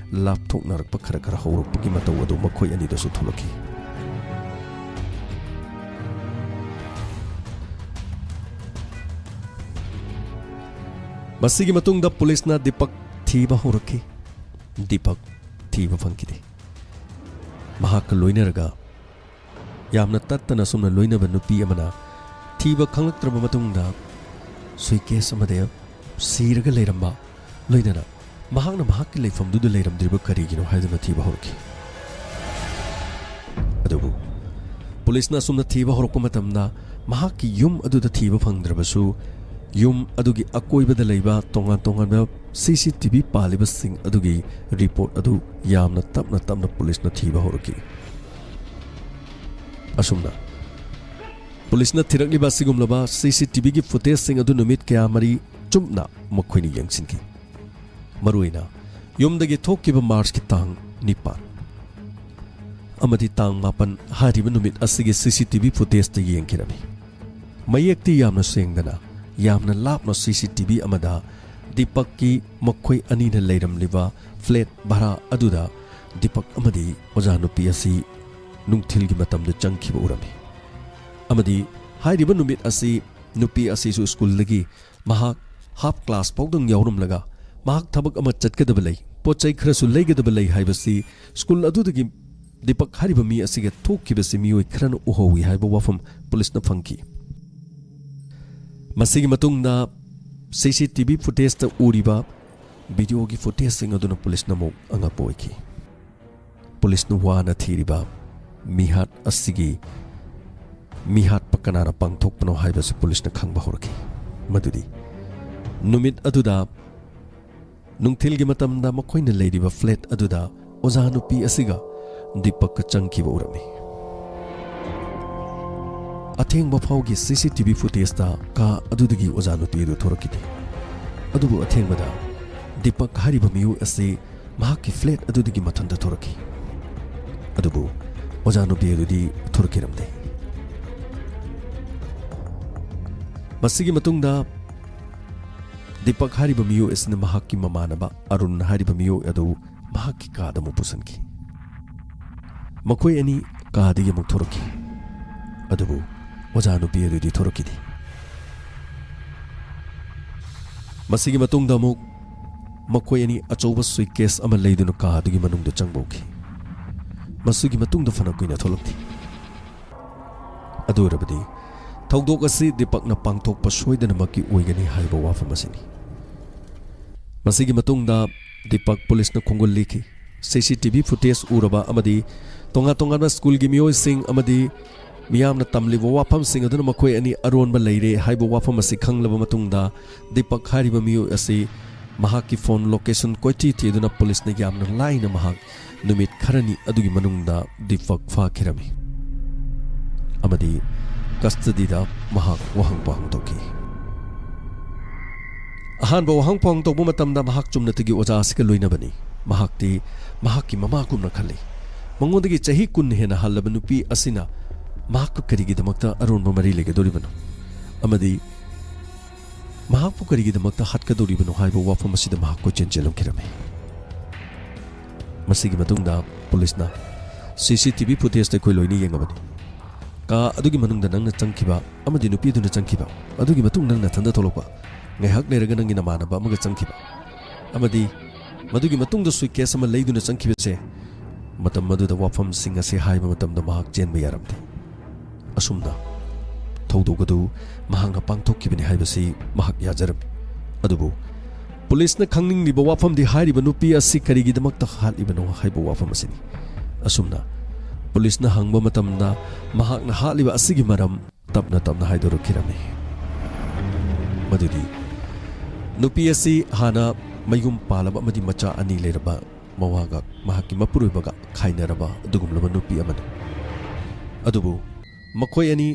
ꯂꯥꯞꯊꯣꯛꯅꯔꯛꯄ ꯈꯔ ꯈꯔ ꯍꯧꯔꯛꯄꯒꯤ ꯃꯇꯧ ꯑꯗꯨ ꯃꯈꯣꯏ ꯑꯅꯤꯗꯁꯨ ꯊꯣꯛꯂꯛꯈꯤ꯫ ꯃꯁꯤꯒꯤ ꯃꯇꯨꯡꯗ ꯄꯨꯂꯤꯁꯅ ꯗꯤꯄꯛ ꯊꯤꯕ ꯍꯧꯔꯛꯈꯤ꯫ ꯗꯤꯄꯛ ꯊꯤꯕ ꯐꯪꯈꯤꯗꯦ꯫ ꯃꯍꯥꯛꯀ ꯂꯣꯏꯅꯔꯒ ꯌꯥꯝꯅ ꯇꯠꯇꯅ ꯑꯁꯨꯝꯅ ꯂꯣꯏꯅꯕ ꯅꯨꯄꯤ ꯑꯃꯅ ꯊꯤꯕ ꯈꯪꯂꯛꯇ꯭ꯔꯕ ꯃꯇꯨꯡꯗ ꯁꯨꯏꯀꯦꯁ ꯑꯃꯗ ꯁꯤꯔꯒ ꯂꯩꯔꯝꯕ, ꯂꯣꯏꯅꯅ ꯃꯍꯥꯛꯅ ꯃꯍꯥꯛꯀꯤ ꯂꯩꯐꯝꯗꯨꯗ ꯂꯩꯔꯝꯗ꯭ꯔꯤꯕ ꯀꯔꯤꯒꯤꯅꯣ ꯍꯥꯏꯗꯨꯅ ꯊꯤꯕ ꯍꯧꯔꯛꯈꯤ꯫ ꯑꯗꯨꯕꯨ ꯄꯨꯂꯤꯁꯅ ꯑꯁꯨꯝꯅ ꯊꯤꯕ ꯍꯧꯔꯛꯄ ꯃꯇꯝꯗ ꯃꯍꯥꯛꯀꯤ ꯌꯨꯝ ꯑꯗꯨꯗ ꯊꯤꯕ ꯐꯪꯗ꯭ꯔꯕꯁꯨ, ꯌꯨꯝ ꯑꯗꯨꯒꯤ ꯑꯀꯣꯏꯕꯗ ꯂꯩꯕ ꯇꯣꯉꯥꯟ ꯇꯣꯉꯥꯟꯕ ꯁꯤ ꯁꯤ ꯇꯤ ꯚꯤ ꯄꯥꯜꯂꯤꯕꯁꯤꯡ ꯑꯗꯨꯒꯤ ꯔꯤꯄꯣꯔꯠ ꯑꯗꯨ ꯌꯥꯝꯅ ꯇꯞꯅ ꯇꯞꯅ ꯄꯨꯂꯤꯁꯅ ꯊꯤꯕ ꯍꯧꯔꯛꯈꯤ꯫ ꯑꯁꯨꯝꯅ ꯄꯨꯂꯤꯁꯅ ꯊꯤꯔꯛꯂꯤꯕ ꯑꯁꯤꯒꯨꯝꯂꯕ ꯁꯤ ꯁꯤ ꯇꯤ ꯚꯤꯒꯤ ꯐꯨꯇꯦꯖꯁꯤꯡ ꯑꯗꯨ ꯅꯨꯃꯤꯠ ꯀꯌꯥ ꯃꯔꯤ ꯆꯨꯞꯅ ꯃꯈꯣꯏꯅ ꯌꯦꯡꯁꯤꯟꯈꯤ꯫ ꯃꯔꯨꯑꯣꯏꯅ ꯌꯨꯝꯗꯒꯤ ꯊꯣꯛꯈꯤꯕ ꯃꯥꯔꯆꯀꯤ ꯇꯥꯡ ꯅꯤꯄꯥꯟ ꯑꯃꯗꯤ ꯇꯥꯡ ꯃꯥꯄꯟ ꯍꯥꯏꯔꯤꯕ ꯅꯨꯃꯤꯠ ꯑꯁꯤꯒꯤ ꯁꯤ ꯁꯤ ꯇꯤ ꯚꯤ ꯐꯨꯇꯦꯖꯇ ꯌꯦꯡꯈꯤꯔꯝꯃꯤ꯫ ꯃꯌꯦꯛꯇꯤ ꯌꯥꯝꯅ ꯁꯦꯡꯗꯅ, ꯌꯥꯝꯅ ꯂꯥꯞꯅ ꯁꯤ ꯁꯤ ꯇꯤ ꯚꯤ ꯑꯃꯗ ꯗꯤꯄꯛꯀꯤ ꯃꯈꯣꯏ ꯑꯅꯤꯅ ꯂꯩꯔꯝꯂꯤꯕ ꯐ꯭ꯂꯦꯠ ꯚꯔꯥ ꯑꯗꯨꯗ ꯗꯤꯄꯛ ꯑꯃꯗꯤ ꯑꯣꯖꯥ ꯅꯨꯄꯤ ꯑꯁꯤ ꯅꯨꯡꯊꯤꯜꯒꯤ ꯃꯇꯝꯗ ꯆꯪꯈꯤꯕ ꯎꯔꯝꯃꯤ꯫ ꯑꯃꯗꯤ ꯍꯥꯏꯔꯤꯕ ꯅꯨꯃꯤꯠ ꯑꯁꯤ ꯅꯨꯄꯤ ꯑꯁꯤꯁꯨ ꯁ꯭ꯀꯨꯜꯗꯒꯤ ꯃꯍꯥꯛ ꯍꯥꯐ ꯀ꯭ꯂꯥꯁ ꯐꯥꯎꯗꯪ ꯌꯥꯎꯔꯝꯂꯒ, ꯃꯍꯥꯛ ꯊꯕꯛ ꯑꯃ ꯆꯠꯀꯗꯕ ꯂꯩ, ꯄꯣꯠ ꯆꯩ ꯈꯔꯁꯨ ꯂꯩꯒꯗꯕ ꯂꯩ ꯍꯥꯏꯕꯁꯤ ꯁ꯭ꯀꯨꯜ ꯑꯗꯨꯗꯒꯤ ꯗꯤꯄꯛ ꯍꯥꯏꯔꯤꯕ ꯃꯤ ꯑꯁꯤꯒ ꯊꯣꯛꯈꯤꯕꯁꯤ ꯃꯤꯑꯣꯏ ꯈꯔꯅ ꯎꯍꯧꯏ ꯍꯥꯏꯕ ꯋꯥꯐꯝ ꯄꯨꯂꯤꯁꯅ ꯐꯪꯈꯤ꯫ ꯃꯁꯤꯒꯤ ꯃꯇꯨꯡꯗ ꯁꯤ ꯁꯤ ꯇꯤ ꯚꯤ ꯐꯨꯇꯦꯖꯇ ꯎꯔꯤꯕ ꯚꯤꯗꯤꯑꯣꯒꯤ ꯐꯨꯇꯦꯖꯁꯤꯡ ꯑꯗꯨꯅ ꯄꯨꯂꯤꯁꯅ ꯑꯃꯨꯛ ꯑꯉꯛꯄ ꯑꯣꯏꯈꯤ꯫ ꯄꯨꯂꯤꯁꯅ ꯋꯥꯅ ꯊꯤꯔꯤꯕ ꯃꯤꯍꯥꯠ ꯑꯁꯤꯒꯤ ꯃꯤꯍꯥꯠꯄ ꯀꯅꯥꯅ ꯄꯥꯡꯊꯣꯛꯄꯅꯣ ꯍꯥꯏꯕꯁꯤ ꯄꯨꯂꯤꯁꯅ ꯈꯪꯕ ꯍꯧꯔꯛꯈꯤ꯫ ꯃꯗꯨꯗꯤ ꯅꯨꯃꯤꯠ ꯑꯗꯨꯗ ꯅꯨꯡꯊꯤꯜꯒꯤ ꯃꯇꯝꯗ ꯃꯈꯣꯏꯅ ꯂꯩꯔꯤꯕ ꯐ꯭ꯂꯦꯠ ꯑꯗꯨꯗ ꯑꯣꯖꯥ ꯅꯨꯄꯤ ꯑꯁꯤꯒ ꯗꯤꯄꯛꯀ ꯆꯪꯈꯤꯕ ꯎꯔꯝꯃꯤ꯫ ꯑꯊꯦꯡꯕ ꯐꯥꯎꯒꯤ ꯁꯤ ꯁꯤ ꯇꯤ ꯚꯤ ꯐꯨꯇꯦꯖꯇ ꯀꯥ ꯑꯗꯨꯗꯒꯤ ꯑꯣꯖꯥ ꯅꯨꯄꯤ ꯑꯗꯨ ꯊꯣꯔꯛꯈꯤꯗꯦ꯫ ꯑꯗꯨꯕꯨ ꯑꯊꯦꯡꯕꯗ ꯗꯤꯄꯛ ꯍꯥꯏꯔꯤꯕ ꯃꯤꯑꯣꯏ ꯑꯁꯤ ꯃꯍꯥꯛꯀꯤ ꯐ꯭ꯂꯦꯠ ꯑꯗꯨꯗꯒꯤ ꯃꯊꯟꯇ ꯊꯣꯔꯛꯈꯤ꯫ ꯑꯗꯨꯕꯨ ꯑꯣꯖꯥ ꯅꯨꯄꯤ ꯑꯗꯨꯗꯤ ꯊꯣꯔꯛꯈꯤꯔꯝꯗꯦ꯫ ꯃꯁꯤꯒꯤ ꯃꯇꯨꯡꯗ ꯗꯤꯄꯛ ꯍꯥꯏꯔꯤꯕ ꯃꯤꯑꯣꯏ ꯑꯁꯤꯅ ꯃꯍꯥꯛꯀꯤ ꯃꯃꯥꯟꯅꯕ ꯑꯔꯨꯟ ꯍꯥꯏꯔꯤꯕ ꯃꯤꯑꯣꯏ ꯑꯗꯨ ꯃꯍꯥꯛꯀꯤ ꯀꯥꯗ ꯑꯃꯨꯛ ꯄꯨꯁꯤꯟꯈꯤ꯫ ꯃꯈꯣꯏ ꯑꯅꯤ ꯀꯥꯗꯒꯤ ꯑꯃꯨꯛ ꯊꯣꯔꯛꯈꯤ꯫ ꯑꯗꯨꯕꯨ ꯑꯣꯖꯥ ꯅꯨꯄꯤ ꯑꯗꯨꯗꯤ ꯊꯣꯔꯛꯈꯤꯗꯦ꯫ ꯃꯁꯤꯒꯤ ꯃꯇꯨꯡꯗ ꯑꯃꯨꯛ ꯃꯈꯣꯏ ꯑꯅꯤ ꯑꯆꯧꯕ suitcase ꯑꯃ ꯂꯩꯗꯨꯅ ꯀꯥ ꯑꯗꯨꯒꯤ ꯃꯅꯨꯡꯗ ꯆꯪꯕ ꯎꯈꯤ꯫ ꯃꯁꯤꯒꯤ ꯃꯇꯨꯡꯗ ꯐꯅ ꯀꯨꯏꯅ ꯊꯣꯛꯂꯛꯇꯦ꯫ ꯑꯗꯨ ꯑꯣꯏꯔꯕꯗꯤ ꯊꯧꯗꯣꯛ ꯑꯁꯤ ꯗꯤꯄꯛꯅ ꯄꯥꯡꯊꯣꯛꯄ ꯁꯣꯏꯗꯅꯃꯛꯀꯤ ꯑꯣꯏꯒꯅꯤ ꯍꯥꯏꯕ ꯋꯥꯐꯝ ꯑꯁꯤꯅꯤ꯫ ꯃꯁꯤꯒꯤ ꯃꯇꯨꯡꯗ ꯗꯤꯄꯛ ꯄꯨꯂꯤꯁꯅ ꯈꯣꯡꯒꯨꯜ ꯂꯤꯈꯤ꯫ CCTV footage ꯎꯔꯕ ꯑꯃꯗꯤ ꯇꯣꯉꯥꯟ ꯇꯣꯉꯥꯟꯕ ꯁ꯭ꯀꯨꯜꯒꯤ ꯃꯤꯑꯣꯏꯁꯤꯡ ꯑꯃꯗꯤ ꯃꯤꯌꯥꯝꯅ ꯇꯝꯂꯤꯕ ꯋꯥꯐꯝꯁꯤꯡ ꯑꯗꯨꯅ ꯃꯈꯣꯏ ꯑꯅꯤ ꯑꯔꯣꯟꯕ ꯂꯩꯔꯦ ꯍꯥꯏꯕ ꯋꯥꯐꯝ ꯑꯁꯤ ꯈꯪꯂꯕ ꯃꯇꯨꯡꯗ, ꯗꯤꯄꯛ ꯍꯥꯏꯔꯤꯕ ꯃꯤꯑꯣꯏ ꯑꯁꯤ ꯃꯍꯥꯛꯀꯤ phone location ꯀꯣꯏꯊꯤ ꯊꯤꯗꯨꯅ ꯄꯨꯂꯤꯁꯅ ꯌꯥꯝꯅ ꯂꯥꯏꯅ ꯃꯍꯥꯛ ꯅꯨꯃꯤꯠ ꯈꯔꯅꯤ ꯑꯗꯨꯒꯤ ꯃꯅꯨꯡꯗ ꯗꯤꯄꯛ ꯐꯥꯈꯤꯔꯝꯃꯤ ꯑꯃꯗꯤ custodyꯗ ꯃꯍꯥꯛ ꯋꯥꯍꯪ ꯄꯥꯎꯍꯪ ꯇꯧꯈꯤ꯫ ꯑꯍꯥꯟꯕ ꯋꯥꯍꯪ ꯄꯥꯎꯍꯪ ꯇꯧꯕ ꯃꯇꯝꯗ ꯃꯍꯥꯛ ꯆꯨꯝꯅꯇꯒꯤ ꯑꯣꯖꯥ ꯑꯁꯤꯒ ꯂꯣꯏꯅꯕꯅꯤ꯫ ꯃꯍꯥꯛꯇꯤ ꯃꯍꯥꯛꯀꯤ ꯃꯃꯥꯒꯨꯝꯅ ꯈꯜꯂꯤ꯫ ꯃꯉꯣꯟꯗꯒꯤ ꯆꯍꯤ ꯀꯨꯟ ꯍꯦꯟꯅ ꯍꯜꯂꯕ ꯅꯨꯄꯤ ꯑꯁꯤꯅ ꯃꯍꯥꯛꯀ ꯀꯔꯤꯒꯤꯗꯃꯛꯇ ꯑꯔꯣꯟꯕ ꯃꯔꯤ ꯂꯩꯒꯗꯧꯔꯤꯕꯅꯣ? ꯑꯃꯗꯤ ꯃꯍꯥꯛꯄꯨ ꯀꯔꯤꯒꯤꯗꯃꯛꯇ ꯍꯥꯠꯀꯗꯧꯔꯤꯕꯅꯣ ꯍꯥꯏꯕ ꯋꯥꯐꯝ ꯑꯁꯤꯗ ꯃꯍꯥꯛ ꯀꯣꯏꯆꯦꯟ ꯆꯦꯜꯂꯝꯈꯤꯔꯝꯃꯤ꯫ ꯃꯁꯤꯒꯤ ꯃꯇꯨꯡꯗ ꯄꯨꯂꯤꯁꯅ CCTV footageꯇ ꯑꯩꯈꯣꯏ ꯂꯣꯏꯅ ꯌꯦꯡꯉꯕꯅꯤ꯫ ꯀꯥ ꯑꯗꯨꯒꯤ ꯃꯅꯨꯡꯗ ꯅꯪꯅ ꯆꯪꯈꯤꯕ ꯑꯃꯗꯤ ꯅꯨꯄꯤꯗꯨꯅ ꯆꯪꯈꯤꯕ, ꯑꯗꯨꯒꯤ ꯃꯇꯨꯡ ꯅꯪ ꯅꯊꯟꯗ ꯊꯣꯛꯂꯛꯄ, ꯉꯥꯏꯍꯥꯛ ꯂꯩꯔꯒ ꯅꯪꯒꯤ ꯅꯃꯥꯟꯅꯕ ꯑꯃꯒ ꯆꯪꯈꯤꯕ, ꯑꯃꯗꯤ ꯃꯗꯨꯒꯤ ꯃꯇꯨꯡꯗ suitcase ꯑꯃ ꯂꯩꯗꯨꯅ ꯆꯪꯈꯤꯕꯁꯦ, ꯃꯇꯝ ꯑꯗꯨꯗ ꯋꯥꯐꯝꯁꯤꯡ ꯑꯁꯤ ꯍꯥꯏꯕ ꯃꯇꯝꯗ ꯃꯍꯥꯛ ꯆꯦꯟꯕ ꯌꯥꯔꯝꯗꯦ꯫ ꯑꯁꯨꯝꯅ ꯊꯧꯗꯣꯛ ꯑꯗꯨ ꯃꯍꯥꯛꯅ ꯄꯥꯡꯊꯣꯛꯈꯤꯕꯅꯤ ꯍꯥꯏꯕꯁꯤ ꯃꯍꯥꯛ ꯌꯥꯖꯔꯝꯃꯤ꯫ ꯑꯗꯨꯕꯨ ꯄꯨꯂꯤꯁꯅ ꯈꯪꯅꯤꯡꯂꯤꯕ ꯋꯥꯐꯝꯗꯤ ꯍꯥꯏꯔꯤꯕ ꯅꯨꯄꯤ ꯑꯁꯤ ꯀꯔꯤꯒꯤꯗꯃꯛꯇ ꯍꯥꯠꯂꯤꯕꯅꯣ ꯍꯥꯏꯕ ꯋꯥꯐꯝ ꯑꯁꯤꯅꯤ꯫ ꯑꯁꯨꯝꯅ ꯄꯨꯂꯤꯁꯅ ꯍꯪꯕ ꯃꯇꯝꯗ ꯃꯍꯥꯛꯅ ꯍꯥꯠꯂꯤꯕ ꯑꯁꯤꯒꯤ ꯃꯔꯝ ꯇꯞꯅ ꯇꯞꯅ ꯍꯥꯏꯗꯣꯔꯛꯈꯤꯔꯝꯃꯤ꯫ ꯃꯗꯨꯗꯤ ꯅꯨꯄꯤ ꯑꯁꯤ ꯍꯥꯟꯅ ꯃꯌꯨꯝ ꯄꯥꯜꯂꯕ ꯑꯃꯗꯤ ꯃꯆꯥ ꯑꯅꯤ ꯂꯩꯔꯕ ꯃꯋꯥꯒ ꯃꯍꯥꯛꯀꯤ ꯃꯄꯨꯔꯣꯏꯕꯒ ꯈꯥꯏꯅꯔꯕ ꯑꯗꯨꯒꯨꯝꯂꯕ ꯅꯨꯄꯤ ꯑꯃꯅꯤ꯫ ꯑꯗꯨꯕꯨ ꯃꯈꯣꯏ ꯑꯅꯤ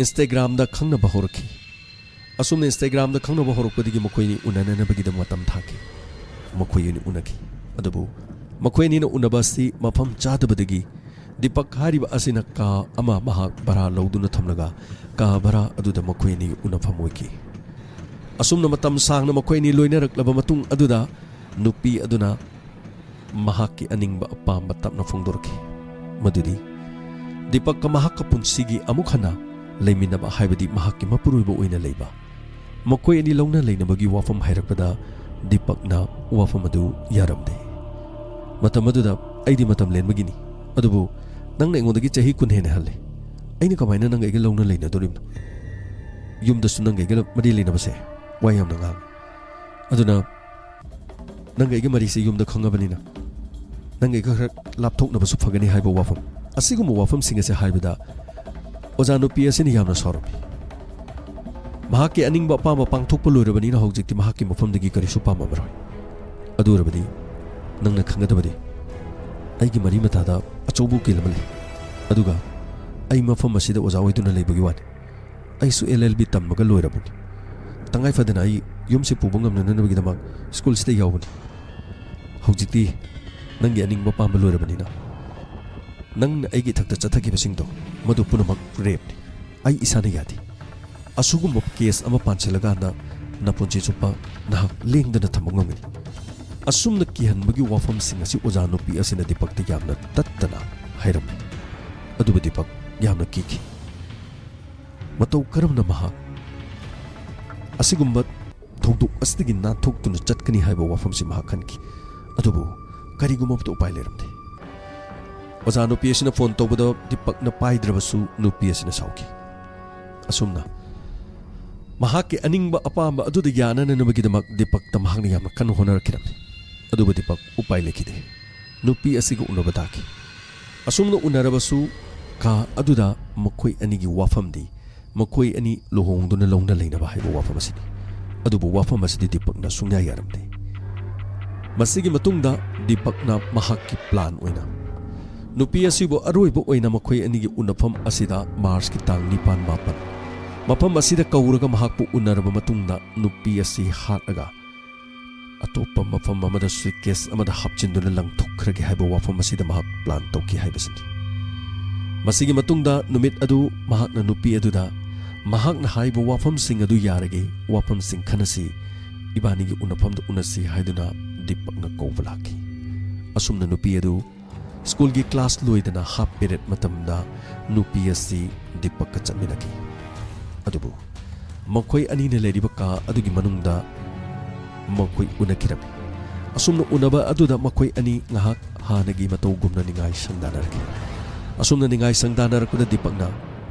Instagramꯗ ꯈꯪꯅꯕ ꯍꯧꯔꯛꯈꯤ꯫ ꯑꯁꯨꯝꯅ Instagramꯗ ꯈꯪꯅꯕ ꯍꯧꯔꯛꯄꯗꯒꯤ ꯃꯈꯣꯏ ꯑꯅꯤ ꯎꯅꯅꯅꯕꯒꯤꯗꯃꯛ ꯃꯇꯝ ꯊꯥꯈꯤ꯫ ꯃꯈꯣꯏ ꯑꯅꯤ ꯎꯅꯈꯤ꯫ ꯑꯗꯨꯕꯨ ꯃꯈꯣꯏ ꯑꯅꯤꯅ ꯎꯅꯕ ꯑꯁꯤ ꯃꯐꯝ ꯆꯥꯗꯕꯗꯒꯤ ꯗꯤꯄꯛ ꯍꯥꯏꯔꯤꯕ ꯑꯁꯤꯅ ꯀꯥ ꯑꯃ ꯃꯍꯥꯛ ꯚꯔꯥ ꯂꯧꯗꯨꯅ ꯊꯝꯂꯒ ꯀꯥ ꯚꯔꯥ ꯑꯗꯨꯗ ꯃꯈꯣꯏ ꯑꯅꯤ ꯎꯅꯐꯝ ꯑꯣꯏꯈꯤ꯫ ꯑꯁꯨꯝꯅ ꯃꯇꯝ ꯁꯥꯡꯅ ꯃꯈꯣꯏ ꯑꯅꯤ ꯂꯣꯏꯅꯔꯛꯂꯕ ꯃꯇꯨꯡ ꯑꯗꯨꯗ ꯅꯨꯄꯤ ꯑꯗꯨꯅ ꯃꯍꯥꯛꯀꯤ ꯑꯅꯤꯡꯕ ꯑꯄꯥꯝꯕ ꯇꯞꯅ ꯐꯣꯡꯗꯣꯔꯛꯈꯤ, ꯃꯗꯨꯗꯤ ꯗꯤꯄꯛꯀ ꯃꯍꯥꯛꯀ ꯄꯨꯟꯁꯤꯒꯤ ꯑꯃꯨꯛ ꯍꯟꯅ ꯂꯩꯃꯤꯟꯅꯕ ꯍꯥꯏꯕꯗꯤ ꯃꯍꯥꯛꯀꯤ ꯃꯄꯨꯔꯣꯏꯕ ꯑꯣꯏꯅ ꯂꯩꯕ꯫ ꯃꯈꯣꯏ ꯑꯅꯤ ꯂꯧꯅ ꯂꯩꯅꯕꯒꯤ ꯋꯥꯐꯝ ꯍꯥꯏꯔꯛꯄꯗ ꯗꯤꯄꯛꯅ ꯋꯥꯐꯝ ꯑꯗꯨ ꯌꯥꯔꯝꯗꯦ꯫ ꯃꯇꯝ ꯑꯗꯨꯗ ꯑꯩꯗꯤ ꯃꯇꯝ ꯂꯦꯟꯕꯒꯤꯅꯤ, ꯑꯗꯨꯕꯨ ꯅꯪꯅ ꯑꯩꯉꯣꯟꯗꯒꯤ ꯆꯍꯤ ꯀꯨꯟ ꯍꯦꯟꯅ ꯍꯜꯂꯦ꯫ ꯑꯩꯅ ꯀꯃꯥꯏꯅ ꯅꯪꯒ ꯑꯩꯒ ꯂꯧꯅ ꯂꯩꯅꯗꯣꯔꯤꯕꯅꯣ? ꯌꯨꯝꯗꯁꯨ ꯅꯪꯒ ꯑꯩꯒ ꯃꯔꯤ ꯂꯩꯅꯕꯁꯦ ꯋꯥ ꯌꯥꯝꯅ ꯉꯥꯡꯉꯤ꯫ ꯑꯗꯨꯅ ꯅꯪꯒ ꯑꯩꯒ ꯃꯔꯤꯁꯦ ꯌꯨꯝꯗ ꯈꯪꯉꯕꯅꯤꯅ ꯅꯪꯒ ꯑꯩꯒ ꯈꯔ ꯂꯥꯞꯊꯣꯛꯅꯕꯁꯨ ꯐꯒꯅꯤ ꯍꯥꯏꯕ ꯋꯥꯐꯝ, ꯑꯁꯤꯒꯨꯝꯕ ꯋꯥꯐꯝꯁꯤꯡ ꯑꯁꯦ ꯍꯥꯏꯕꯗ ꯑꯣꯖꯥ ꯅꯨꯄꯤ ꯑꯁꯤꯅ ꯌꯥꯝꯅ ꯁꯥꯎꯔꯝꯃꯤ꯫ ꯃꯍꯥꯛꯀꯤ ꯑꯅꯤꯡꯕ ꯑꯄꯥꯝꯕ ꯄꯥꯡꯊꯣꯛꯄ ꯂꯣꯏꯔꯕꯅꯤꯅ ꯍꯧꯖꯤꯛꯇꯤ ꯃꯍꯥꯛꯀꯤ ꯃꯐꯝꯗꯒꯤ ꯀꯔꯤꯁꯨ ꯄꯥꯝꯃꯝꯃꯔꯣꯏ꯫ ꯑꯗꯨ ꯑꯣꯏꯔꯕꯗꯤ ꯅꯪꯅ ꯈꯪꯒꯗꯕꯗꯤ ꯑꯩꯒꯤ ꯃꯔꯤ ꯃꯇꯥꯗ ꯑꯆꯧꯕ ꯎꯀꯤꯜ ꯑꯃ ꯂꯩ, ꯑꯗꯨꯒ ꯑꯩ ꯃꯐꯝ ꯑꯁꯤꯗ ꯑꯣꯖꯥ ꯑꯣꯏꯗꯨꯅ ꯂꯩꯕꯒꯤ ꯋꯥꯅꯤ꯫ ꯑꯩꯁꯨ ꯑꯦꯜ ꯑꯦꯜ ꯕꯤ ꯇꯝꯕꯒ ꯂꯣꯏꯔꯕꯅꯤ꯫ ꯇꯉꯥꯏ ꯐꯗꯅ ꯑꯩ ꯌꯨꯝꯁꯤ ꯄꯨꯕ ꯉꯝꯅꯅꯕꯒꯤꯗꯃꯛ ꯁ꯭ꯀꯨꯜꯁꯤꯗ ꯌꯥꯎꯕꯅꯤ꯫ ꯍꯧꯖꯤꯛꯇꯤ ꯅꯪꯒꯤ ꯑꯅꯤꯡꯕ ꯄꯥꯝꯕ ꯂꯣꯏꯔꯕꯅꯤꯅ ꯅꯪꯅ ꯑꯩꯒꯤ ꯏꯊꯛꯇ ꯆꯠꯊꯈꯤꯕꯁꯤꯡꯗꯣ ꯃꯗꯨ ꯄꯨꯝꯅꯃꯛ ꯔꯦꯞꯅꯤ꯫ ꯑꯩ ꯏꯁꯥꯅ ꯌꯥꯗꯦ꯫ ꯑꯁꯤꯒꯨꯝꯕ ꯀꯦꯁ ꯑꯃ ꯄꯥꯟꯁꯤꯜꯂꯀꯥꯟꯗ ꯅꯄꯨꯟꯁꯤ ꯆꯨꯞꯄ ꯅꯍꯥꯛ ꯂꯦꯡꯗꯅ ꯊꯝꯕ ꯉꯝꯒꯅꯤ꯫ ꯑꯁꯨꯝꯅ ꯀꯤꯍꯟꯕꯒꯤ ꯋꯥꯐꯝꯁꯤꯡ ꯑꯁꯤ ꯑꯣꯖꯥ ꯅꯨꯄꯤ ꯑꯁꯤꯅ ꯗꯤꯄꯛꯇ ꯌꯥꯝꯅ ꯇꯠꯇꯅ ꯍꯥꯏꯔꯝꯃꯤ꯫ ꯑꯗꯨꯕꯨ ꯗꯤꯄꯛ ꯌꯥꯝꯅ ꯀꯤꯈꯤ꯫ ꯃꯇꯧ ꯀꯔꯝꯅ ꯃꯍꯥꯛ ꯑꯁꯤꯒꯨꯝꯕ ꯊꯧꯗꯣꯛ ꯑꯁꯤꯗꯒꯤ ꯅꯥꯟꯊꯣꯛꯇꯨꯅ ꯆꯠꯀꯅꯤ ꯍꯥꯏꯕ ꯋꯥꯐꯝꯁꯤ ꯃꯍꯥꯛ ꯈꯟꯈꯤ꯫ ꯑꯗꯨꯕꯨ ꯀꯔꯤꯒꯨꯝꯕ ꯑꯃꯠꯇ ꯎꯄꯥꯏ ꯂꯩꯔꯝꯗꯦ꯫ ꯑꯣꯖꯥ ꯅꯨꯄꯤ ꯑꯁꯤꯅ ꯐꯣꯟ ꯇꯧꯕꯗ ꯗꯤꯄꯛꯅ ꯄꯥꯏꯗ꯭ꯔꯕꯁꯨ ꯅꯨꯄꯤ ꯑꯁꯤꯅ ꯁꯥꯎꯈꯤ꯫ ꯑꯁꯨꯝꯅ ꯃꯍꯥꯛꯀꯤ ꯑꯅꯤꯡꯕ ꯑꯄꯥꯝꯕ ꯑꯗꯨꯗ ꯌꯥꯅꯅꯅꯕꯒꯤꯗꯃꯛ ꯗꯤꯄꯛꯇ ꯃꯍꯥꯛꯅ ꯌꯥꯝꯅ ꯀꯟꯅ ꯍꯣꯠꯅꯔꯛꯈꯤꯔꯝꯃꯤ꯫ ꯑꯗꯨꯕꯨ ꯗꯤꯄꯛ ꯎꯄꯥꯏ ꯂꯩꯈꯤꯗꯦ꯫ ꯅꯨꯄꯤ ꯑꯁꯤꯒ ꯎꯅꯕ ꯇꯥꯈꯤ꯫ ꯑꯁꯨꯝꯅ ꯎꯅꯔꯕꯁꯨ ꯀꯥ ꯑꯗꯨꯗ ꯃꯈꯣꯏ ꯑꯅꯤꯒꯤ ꯋꯥꯐꯝꯗꯤ ꯃꯈꯣꯏ ꯑꯅꯤ ꯂꯨꯍꯣꯡꯗꯨꯅ ꯂꯧꯅ ꯂꯩꯅꯕ ꯍꯥꯏꯕ ꯋꯥꯐꯝ ꯑꯁꯤꯅꯤ꯫ ꯑꯗꯨꯕꯨ ꯋꯥꯐꯝ ꯑꯁꯤꯗꯤ ꯗꯤꯄꯛꯅ ꯁꯨꯡꯌꯥ ꯌꯥꯔꯝꯗꯦ꯫ ꯃꯁꯤꯒꯤ ꯃꯇꯨꯡꯗ ꯗꯤꯄꯛꯅ ꯃꯍꯥꯛꯀꯤ ꯄ꯭ꯂꯥꯟ ꯑꯣꯏꯅ ꯅꯨꯄꯤ ꯑꯁꯤꯕꯨ ꯑꯔꯣꯏꯕ ꯑꯣꯏꯅ ꯃꯈꯣꯏ ꯑꯅꯤꯒꯤ ꯎꯅꯐꯝ ꯑꯁꯤꯗ ꯃꯥꯔꯆꯀꯤ ꯇꯥꯡ ꯅꯤꯄꯥꯟ ꯃꯥꯄꯟ ꯃꯐꯝ ꯑꯁꯤꯗ ꯀꯧꯔꯒ ꯃꯍꯥꯛꯄꯨ ꯎꯅꯔꯕ ꯃꯇꯨꯡꯗ ꯅꯨꯄꯤ ꯑꯁꯤ ꯍꯥꯠꯂꯒ ꯑꯇꯣꯞꯄ ꯃꯐꯝ ꯑꯃꯗ ꯁꯨꯏꯠꯀꯦꯁ ꯑꯃꯗ ꯍꯥꯞꯆꯤꯟꯗꯨꯅ ꯂꯪꯊꯣꯛꯈ꯭ꯔꯒꯦ ꯍꯥꯏꯕ ꯋꯥꯐꯝ ꯑꯁꯤꯗ ꯃꯍꯥꯛ ꯄ꯭ꯂꯥꯟ ꯇꯧꯈꯤ ꯍꯥꯏꯕꯁꯤꯅꯤ꯫ ꯃꯁꯤꯒꯤ ꯃꯇꯨꯡꯗ ꯅꯨꯃꯤꯠ ꯑꯗꯨ ꯃꯍꯥꯛꯅ ꯅꯨꯄꯤ ꯑꯗꯨꯗ, "ꯃꯍꯥꯛꯅ ꯍꯥꯏꯕ ꯋꯥꯐꯝꯁꯤꯡ ꯑꯗꯨ ꯌꯥꯔꯒꯦ, ꯋꯥꯐꯝꯁꯤꯡ ꯈꯟꯅꯁꯤ, ꯏꯕꯥꯅꯤꯒꯤ ꯎꯅꯐꯝꯗ ꯎꯅꯁꯤ" ꯍꯥꯏꯗꯨꯅ ꯗꯤꯄꯛꯅ ꯀꯧꯕ ꯂꯥꯛꯈꯤ꯫ ꯑꯁꯨꯝꯅ ꯅꯨꯄꯤ ꯑꯗꯨ ꯁ꯭ꯀꯨꯜꯒꯤ ꯀ꯭ꯂꯥꯁ ꯂꯣꯏꯗꯅ ꯍꯥꯞ ꯄꯦꯔꯦꯗ ꯃꯇꯝꯗ ꯅꯨꯄꯤ ꯑꯁꯤ ꯗꯤꯄꯛꯀ ꯆꯠꯃꯤꯟꯅꯈꯤ꯫ ꯑꯗꯨꯕꯨ ꯃꯈꯣꯏ ꯑꯅꯤꯅ ꯂꯩꯔꯤꯕ ꯀꯥ ꯑꯗꯨꯒꯤ ꯃꯅꯨꯡꯗ ꯃꯈꯣꯏ ꯎꯅꯈꯤꯔꯝꯃꯤ꯫ ꯑꯁꯨꯝꯅ ꯎꯅꯕ ꯑꯗꯨꯗ ꯃꯈꯣꯏ ꯑꯅꯤ ꯉꯥꯏꯍꯥꯛ ꯍꯥꯟꯅꯒꯤ ꯃꯇꯧꯒꯨꯝꯅ ꯅꯤꯡꯉꯥꯏ ꯁꯪꯗꯥꯅꯔꯛꯈꯤ꯫ ꯑꯁꯨꯝꯅ ꯅꯤꯡꯉꯥꯏ ꯁꯪꯗꯥꯅꯔꯛꯄꯗ ꯗꯤꯄꯛꯅ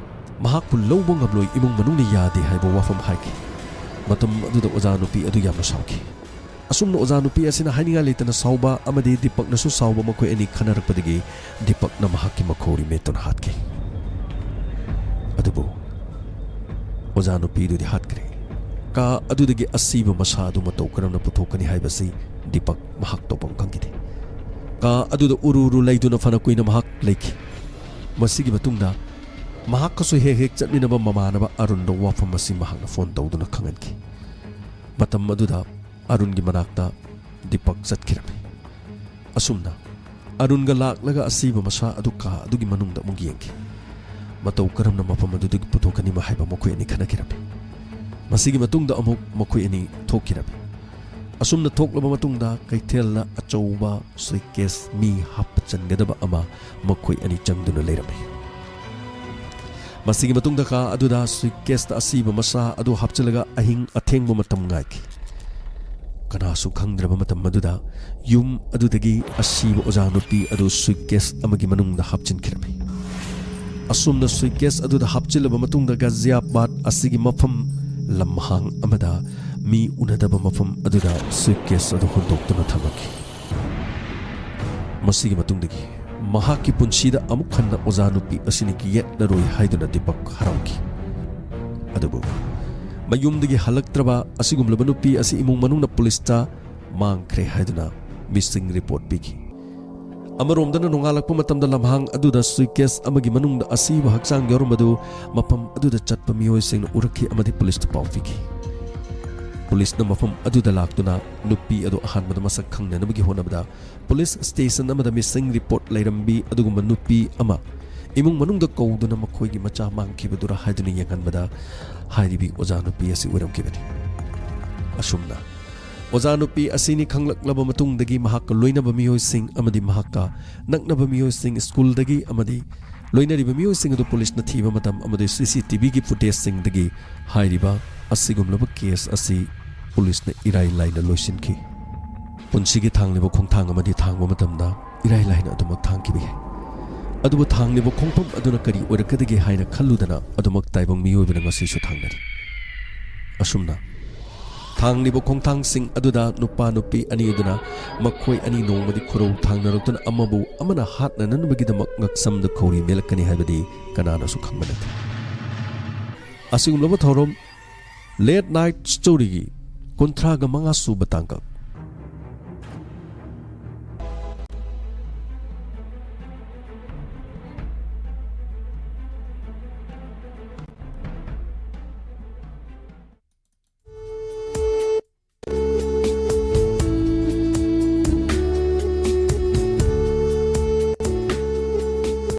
ꯃꯍꯥꯛꯄꯨ ꯂꯧꯕ ꯉꯝꯂꯣꯏ, ꯏꯃꯨꯡ ꯃꯅꯨꯡꯅ ꯌꯥꯗꯦ ꯍꯥꯏꯕ ꯋꯥꯐꯝ ꯍꯥꯏꯈꯤ꯫ ꯃꯇꯝ ꯑꯗꯨꯗ ꯑꯣꯖꯥ ꯅꯨꯄꯤ ꯑꯗꯨ ꯌꯥꯝꯅ ꯁꯥꯎꯈꯤ꯫ ꯑꯁꯨꯝꯅ ꯑꯣꯖꯥ ꯅꯨꯄꯤ ꯑꯁꯤꯅ ꯍꯥꯏꯅꯤꯡꯉꯥꯏ ꯂꯩꯇꯅ ꯁꯥꯎꯕ ꯑꯃꯗꯤ ꯗꯤꯄꯛꯅꯁꯨ ꯁꯥꯎꯕ, ꯃꯈꯣꯏ ꯑꯅꯤ ꯈꯟꯅꯔꯛꯄꯗꯒꯤ ꯗꯤꯄꯛꯅ ꯃꯍꯥꯛꯀꯤ ꯃꯈꯧꯔꯤ ꯃꯦꯠꯇꯨꯅ ꯍꯥꯠꯈꯤ꯫ ꯑꯗꯨꯕꯨ ꯑꯣꯖꯥ ꯅꯨꯄꯤꯗꯨꯗꯤ ꯍꯥꯠꯈ꯭ꯔꯦ꯫ ꯀꯥ ꯑꯗꯨꯗꯒꯤ ꯑꯁꯤꯕ ꯃꯁꯥ ꯑꯗꯨ ꯃꯇꯧ ꯀꯔꯝꯅ ꯄꯨꯊꯣꯛꯀꯅꯤ ꯍꯥꯏꯕꯁꯤ ꯗꯤꯄꯛ ꯃꯍꯥꯛ ꯇꯧꯐꯝ ꯈꯪꯈꯤꯗꯦ꯫ ꯀꯥ ꯑꯗꯨꯗ ꯎꯔꯨ ꯎꯔꯨ ꯂꯩꯗꯨꯅ ꯐꯅ ꯀꯨꯏꯅ ꯃꯍꯥꯛ ꯂꯩꯈꯤ꯫ ꯃꯁꯤꯒꯤ ꯃꯇꯨꯡꯗ ꯃꯍꯥꯛꯀꯁꯨ ꯍꯦꯛ ꯍꯦꯛ ꯆꯠꯃꯤꯟꯅꯕ ꯃꯃꯥꯟꯅꯕ ꯑꯔꯨꯟꯗ ꯋꯥꯐꯝ ꯑꯁꯤ ꯃꯍꯥꯛꯅ ꯐꯣꯟ ꯇꯧꯗꯨꯅ ꯈꯪꯍꯟꯈꯤ꯫ ꯃꯇꯝ ꯑꯗꯨꯗ ꯑꯔꯨꯟꯒꯤ ꯃꯅꯥꯛꯇ ꯗꯤꯄꯛ ꯆꯠꯈꯤꯔꯝꯃꯤ꯫ ꯑꯁꯨꯝꯅ ꯑꯔꯨꯟꯒ ꯂꯥꯛꯂꯒ ꯑꯁꯤꯕ ꯃꯁꯥ ꯑꯗꯨ ꯀꯥ ꯑꯗꯨꯒꯤ ꯃꯅꯨꯡꯗ ꯑꯃꯨꯛ ꯌꯦꯡꯈꯤ꯫ ꯃꯇꯧ ꯀꯔꯝꯅ ꯃꯐꯝ ꯑꯗꯨꯗꯒꯤ ꯄꯨꯊꯣꯛꯀꯅꯤ ꯍꯥꯏꯕ ꯃꯈꯣꯏ ꯑꯅꯤ ꯈꯟꯅꯈꯤꯔꯝꯃꯤ꯫ ꯃꯁꯤꯒꯤ ꯃꯇꯨꯡꯗ ꯑꯃꯨꯛ ꯃꯈꯣꯏ ꯑꯅꯤ ꯊꯣꯛꯈꯤꯔꯝꯃꯤ꯫ ꯑꯁꯨꯝꯅ ꯊꯣꯛꯂꯕ ꯃꯇꯨꯡꯗ ꯀꯩꯊꯦꯜꯗ ꯑꯆꯧꯕ ꯁꯨꯏꯠꯀꯦꯁ ꯃꯤ ꯍꯥꯞꯄ ꯆꯟꯒꯗꯕ ꯑꯃ ꯃꯈꯣꯏ ꯑꯅꯤ ꯆꯪꯗꯨꯅ ꯂꯩꯔꯝꯃꯤ꯫ ꯃꯁꯤꯒꯤ ꯃꯇꯨꯡꯗ ꯀꯥ ꯑꯗꯨꯗ ꯁꯨꯏꯠꯀꯦꯁꯇ ꯑꯁꯤꯕ ꯃꯁꯥ ꯑꯗꯨ ꯍꯥꯞꯆꯤꯜꯂꯒ ꯑꯍꯤꯡ ꯑꯊꯦꯡꯕ ꯃꯇꯝ ꯉꯥꯏꯈꯤ꯫ ꯀꯅꯥꯁꯨ ꯈꯪꯗ꯭ꯔꯕ ꯃꯇꯝ ꯑꯗꯨꯗ ꯌꯨꯝ ꯑꯗꯨꯗꯒꯤ ꯑꯁꯤꯕ ꯑꯣꯖꯥ ꯅꯨꯄꯤ ꯑꯗꯨ ꯁꯨꯏꯠꯀꯦꯁ ꯑꯃꯒꯤ ꯃꯅꯨꯡꯗ ꯍꯥꯞꯆꯤꯟꯈꯤꯔꯝꯃꯤ꯫ ꯑꯁꯨꯝꯅ ꯁꯨꯏꯠꯀꯦꯁ ꯑꯗꯨꯗ ꯍꯥꯞꯆꯤꯜꯂꯕ ꯃꯇꯨꯡꯗ ꯒꯥꯖꯤꯌꯥꯕꯥꯗ ꯑꯁꯤꯒꯤ ꯃꯐꯝ ꯂꯝꯍꯥꯡ ꯑꯃꯗ ꯃꯤ ꯎꯅꯗꯕ ꯃꯐꯝ ꯑꯗꯨꯗ ꯁꯨꯏꯠꯀꯦꯁ ꯑꯗꯨ ꯍꯨꯟꯗꯣꯛꯇꯨꯅ ꯊꯝꯂꯝꯈꯤ꯫ ꯃꯁꯤꯒꯤ ꯃꯇꯨꯡꯗꯒꯤ ꯃꯍꯥꯛꯀꯤ ꯄꯨꯟꯁꯤꯗ ꯑꯃꯨꯛ ꯍꯟꯅ ꯑꯣꯖꯥ ꯅꯨꯄꯤ ꯑꯁꯤꯅ ꯌꯦꯠꯂꯔꯣꯏ ꯍꯥꯏꯗꯨꯅ ꯗꯤꯄꯛ ꯍꯔꯥꯎꯈꯤ꯫ ꯑꯗꯨꯕꯨ ꯃꯌꯨꯝꯗꯒꯤ ꯍꯜꯂꯛꯇ꯭ꯔꯕ ꯑꯁꯤꯒꯨꯝꯂꯕ ꯅꯨꯄꯤ ꯑꯁꯤ ꯏꯃꯨꯡ ꯃꯅꯨꯡꯅ ꯄꯨꯂꯤꯁꯇ ꯃꯥꯡꯈ꯭ꯔꯦ ꯍꯥꯏꯗꯨꯅ ꯃꯤꯁꯤꯡ ꯔꯤꯄꯣꯔꯠ ꯄꯤꯈꯤ꯫ ꯑꯃꯔꯣꯝꯗꯅ ꯅꯣꯡꯉꯥꯜꯂꯛꯄ ꯃꯇꯝꯗ ꯂꯝꯍꯥꯡ ꯑꯗꯨꯗ ꯁꯨꯏꯠꯀꯦꯁ ꯑꯃꯒꯤ ꯃꯅꯨꯡꯗ ꯑꯁꯤꯕ ꯍꯛꯆꯥꯡ ꯌꯥꯎꯔꯝꯕꯗꯨ ꯃꯐꯝ ꯑꯗꯨꯗ ꯆꯠꯄ ꯃꯤꯑꯣꯏꯁꯤꯡꯅ ꯎꯔꯛꯈꯤ ꯑꯃꯗꯤ ꯄꯨꯂꯤꯁꯇ ꯄꯥꯎ ꯄꯤꯈꯤ꯫ ꯄꯨꯂꯤꯁꯅ ꯃꯐꯝ ꯑꯗꯨꯗ ꯂꯥꯛꯇꯨꯅ ꯅꯨꯄꯤ ꯑꯗꯨ ꯑꯍꯥꯟꯕꯗ ꯃꯁꯛ ꯈꯪꯅꯅꯕꯒꯤ ꯍꯣꯠꯅꯕꯗ ꯄꯨꯂꯤꯁ ꯁ꯭ꯇꯦꯁꯟ ꯑꯃꯗ ꯃꯤꯁꯤꯡ ꯔꯤꯄꯣꯔꯠ ꯂꯩꯔꯝꯕꯤ ꯑꯗꯨꯒꯨꯝꯕ ꯅꯨꯄꯤ ꯑꯃ ꯏꯃꯨꯡ ꯃꯅꯨꯡꯗ ꯀꯧꯗꯨꯅ ꯃꯈꯣꯏꯒꯤ ꯃꯆꯥ ꯃꯥꯡꯈꯤꯕꯗꯨꯔ ꯍꯥꯏꯗꯨꯅ ꯌꯦꯡꯍꯟꯕꯗ ꯍꯥꯏꯔꯤꯕꯤ ꯑꯣꯖꯥ ꯅꯨꯄꯤ ꯑꯁꯤ ꯑꯣꯏꯔꯝꯈꯤꯕꯅꯤ꯫ ꯑꯁꯨꯝꯅ ꯑꯣꯖꯥ ꯅꯨꯄꯤ ꯑꯁꯤꯅꯤ ꯈꯪꯂꯛꯂꯕ ꯃꯇꯨꯡꯗꯒꯤ ꯃꯍꯥꯛꯀ ꯂꯣꯏꯅꯕ ꯃꯤꯑꯣꯏꯁꯤꯡ ꯑꯃꯗꯤ ꯃꯍꯥꯛꯀ ꯅꯛꯅꯕ ꯃꯤꯑꯣꯏꯁꯤꯡ, ꯁ꯭ꯀꯨꯜꯗꯒꯤ ꯑꯃꯗꯤ ꯂꯣꯏꯅꯔꯤꯕ ꯃꯤꯑꯣꯏꯁꯤꯡ ꯑꯗꯨ ꯄꯨꯂꯤꯁꯅ ꯊꯤꯕ ꯃꯇꯝ ꯑꯃꯗꯤ ꯁꯤ ꯁꯤ ꯇꯤ ꯚꯤꯒꯤ ꯐꯨꯇꯦꯖꯁꯤꯡꯗꯒꯤ ꯍꯥꯏꯔꯤꯕ ꯑꯁꯤꯒꯨꯝꯂꯕ ꯀꯦꯁ ꯑꯁꯤ ꯄꯨꯂꯤꯁꯅ ꯏꯔꯥꯏ ꯂꯥꯏꯅ ꯂꯣꯏꯁꯤꯟꯈꯤ꯫ ꯄꯨꯟꯁꯤꯒꯤ ꯊꯥꯡꯂꯤꯕ ꯈꯣꯡꯊꯥꯡ ꯑꯃꯗꯤ ꯊꯥꯡꯕ ꯃꯇꯝꯗ ꯏꯔꯥꯏ ꯂꯥꯏꯅ ꯑꯗꯨꯃꯛ ꯊꯥꯡꯈꯤꯕ ꯌꯥꯏ꯫ ꯑꯗꯨꯕꯨ ꯊꯥꯡꯂꯤꯕ ꯈꯣꯡꯐꯝ ꯑꯗꯨꯅ ꯀꯔꯤ ꯑꯣꯏꯔꯛꯀꯗꯒꯦ ꯍꯥꯏꯅ ꯈꯜꯂꯨꯗꯅ ꯑꯗꯨꯃꯛ ꯇꯥꯏꯕꯪ ꯃꯤꯑꯣꯏꯕꯅ ꯉꯁꯤꯁꯨ ꯊꯥꯡꯅꯔꯤ꯫ ꯑꯁꯨꯝꯅ ꯊꯥꯡꯂꯤꯕ ꯈꯣꯡꯊꯥꯡꯁꯤꯡ ꯑꯗꯨꯗ ꯅꯨꯄꯥ ꯅꯨꯄꯤ ꯑꯅꯤ ꯑꯗꯨꯅ ꯃꯈꯣꯏ ꯑꯅꯤ ꯅꯣꯡꯃꯗꯤ ꯈꯨꯔꯧ ꯊꯥꯡꯅꯔꯛꯇꯨꯅ ꯑꯃꯕꯨ ꯑꯃꯅ ꯍꯥꯠꯅꯅꯕꯒꯤꯗꯃꯛ ꯉꯛꯁꯝꯗ ꯈꯧꯔꯤ ꯃꯦꯜꯂꯛꯀꯅꯤ ꯍꯥꯏꯕꯗꯤ ꯀꯅꯥꯅꯁꯨ ꯈꯪꯕ ꯅꯠꯇꯦ꯫ ꯑꯁꯤꯒꯨꯝꯂꯕ ꯊꯧꯔꯝ ꯂꯦꯠ ꯅꯥꯏꯠ ꯁ꯭ꯇꯣꯔꯤꯒꯤ ꯀꯨꯟꯊ꯭ꯔꯥꯒ ꯃꯉꯥ ꯁꯨꯕ ꯇꯥꯡꯀꯛ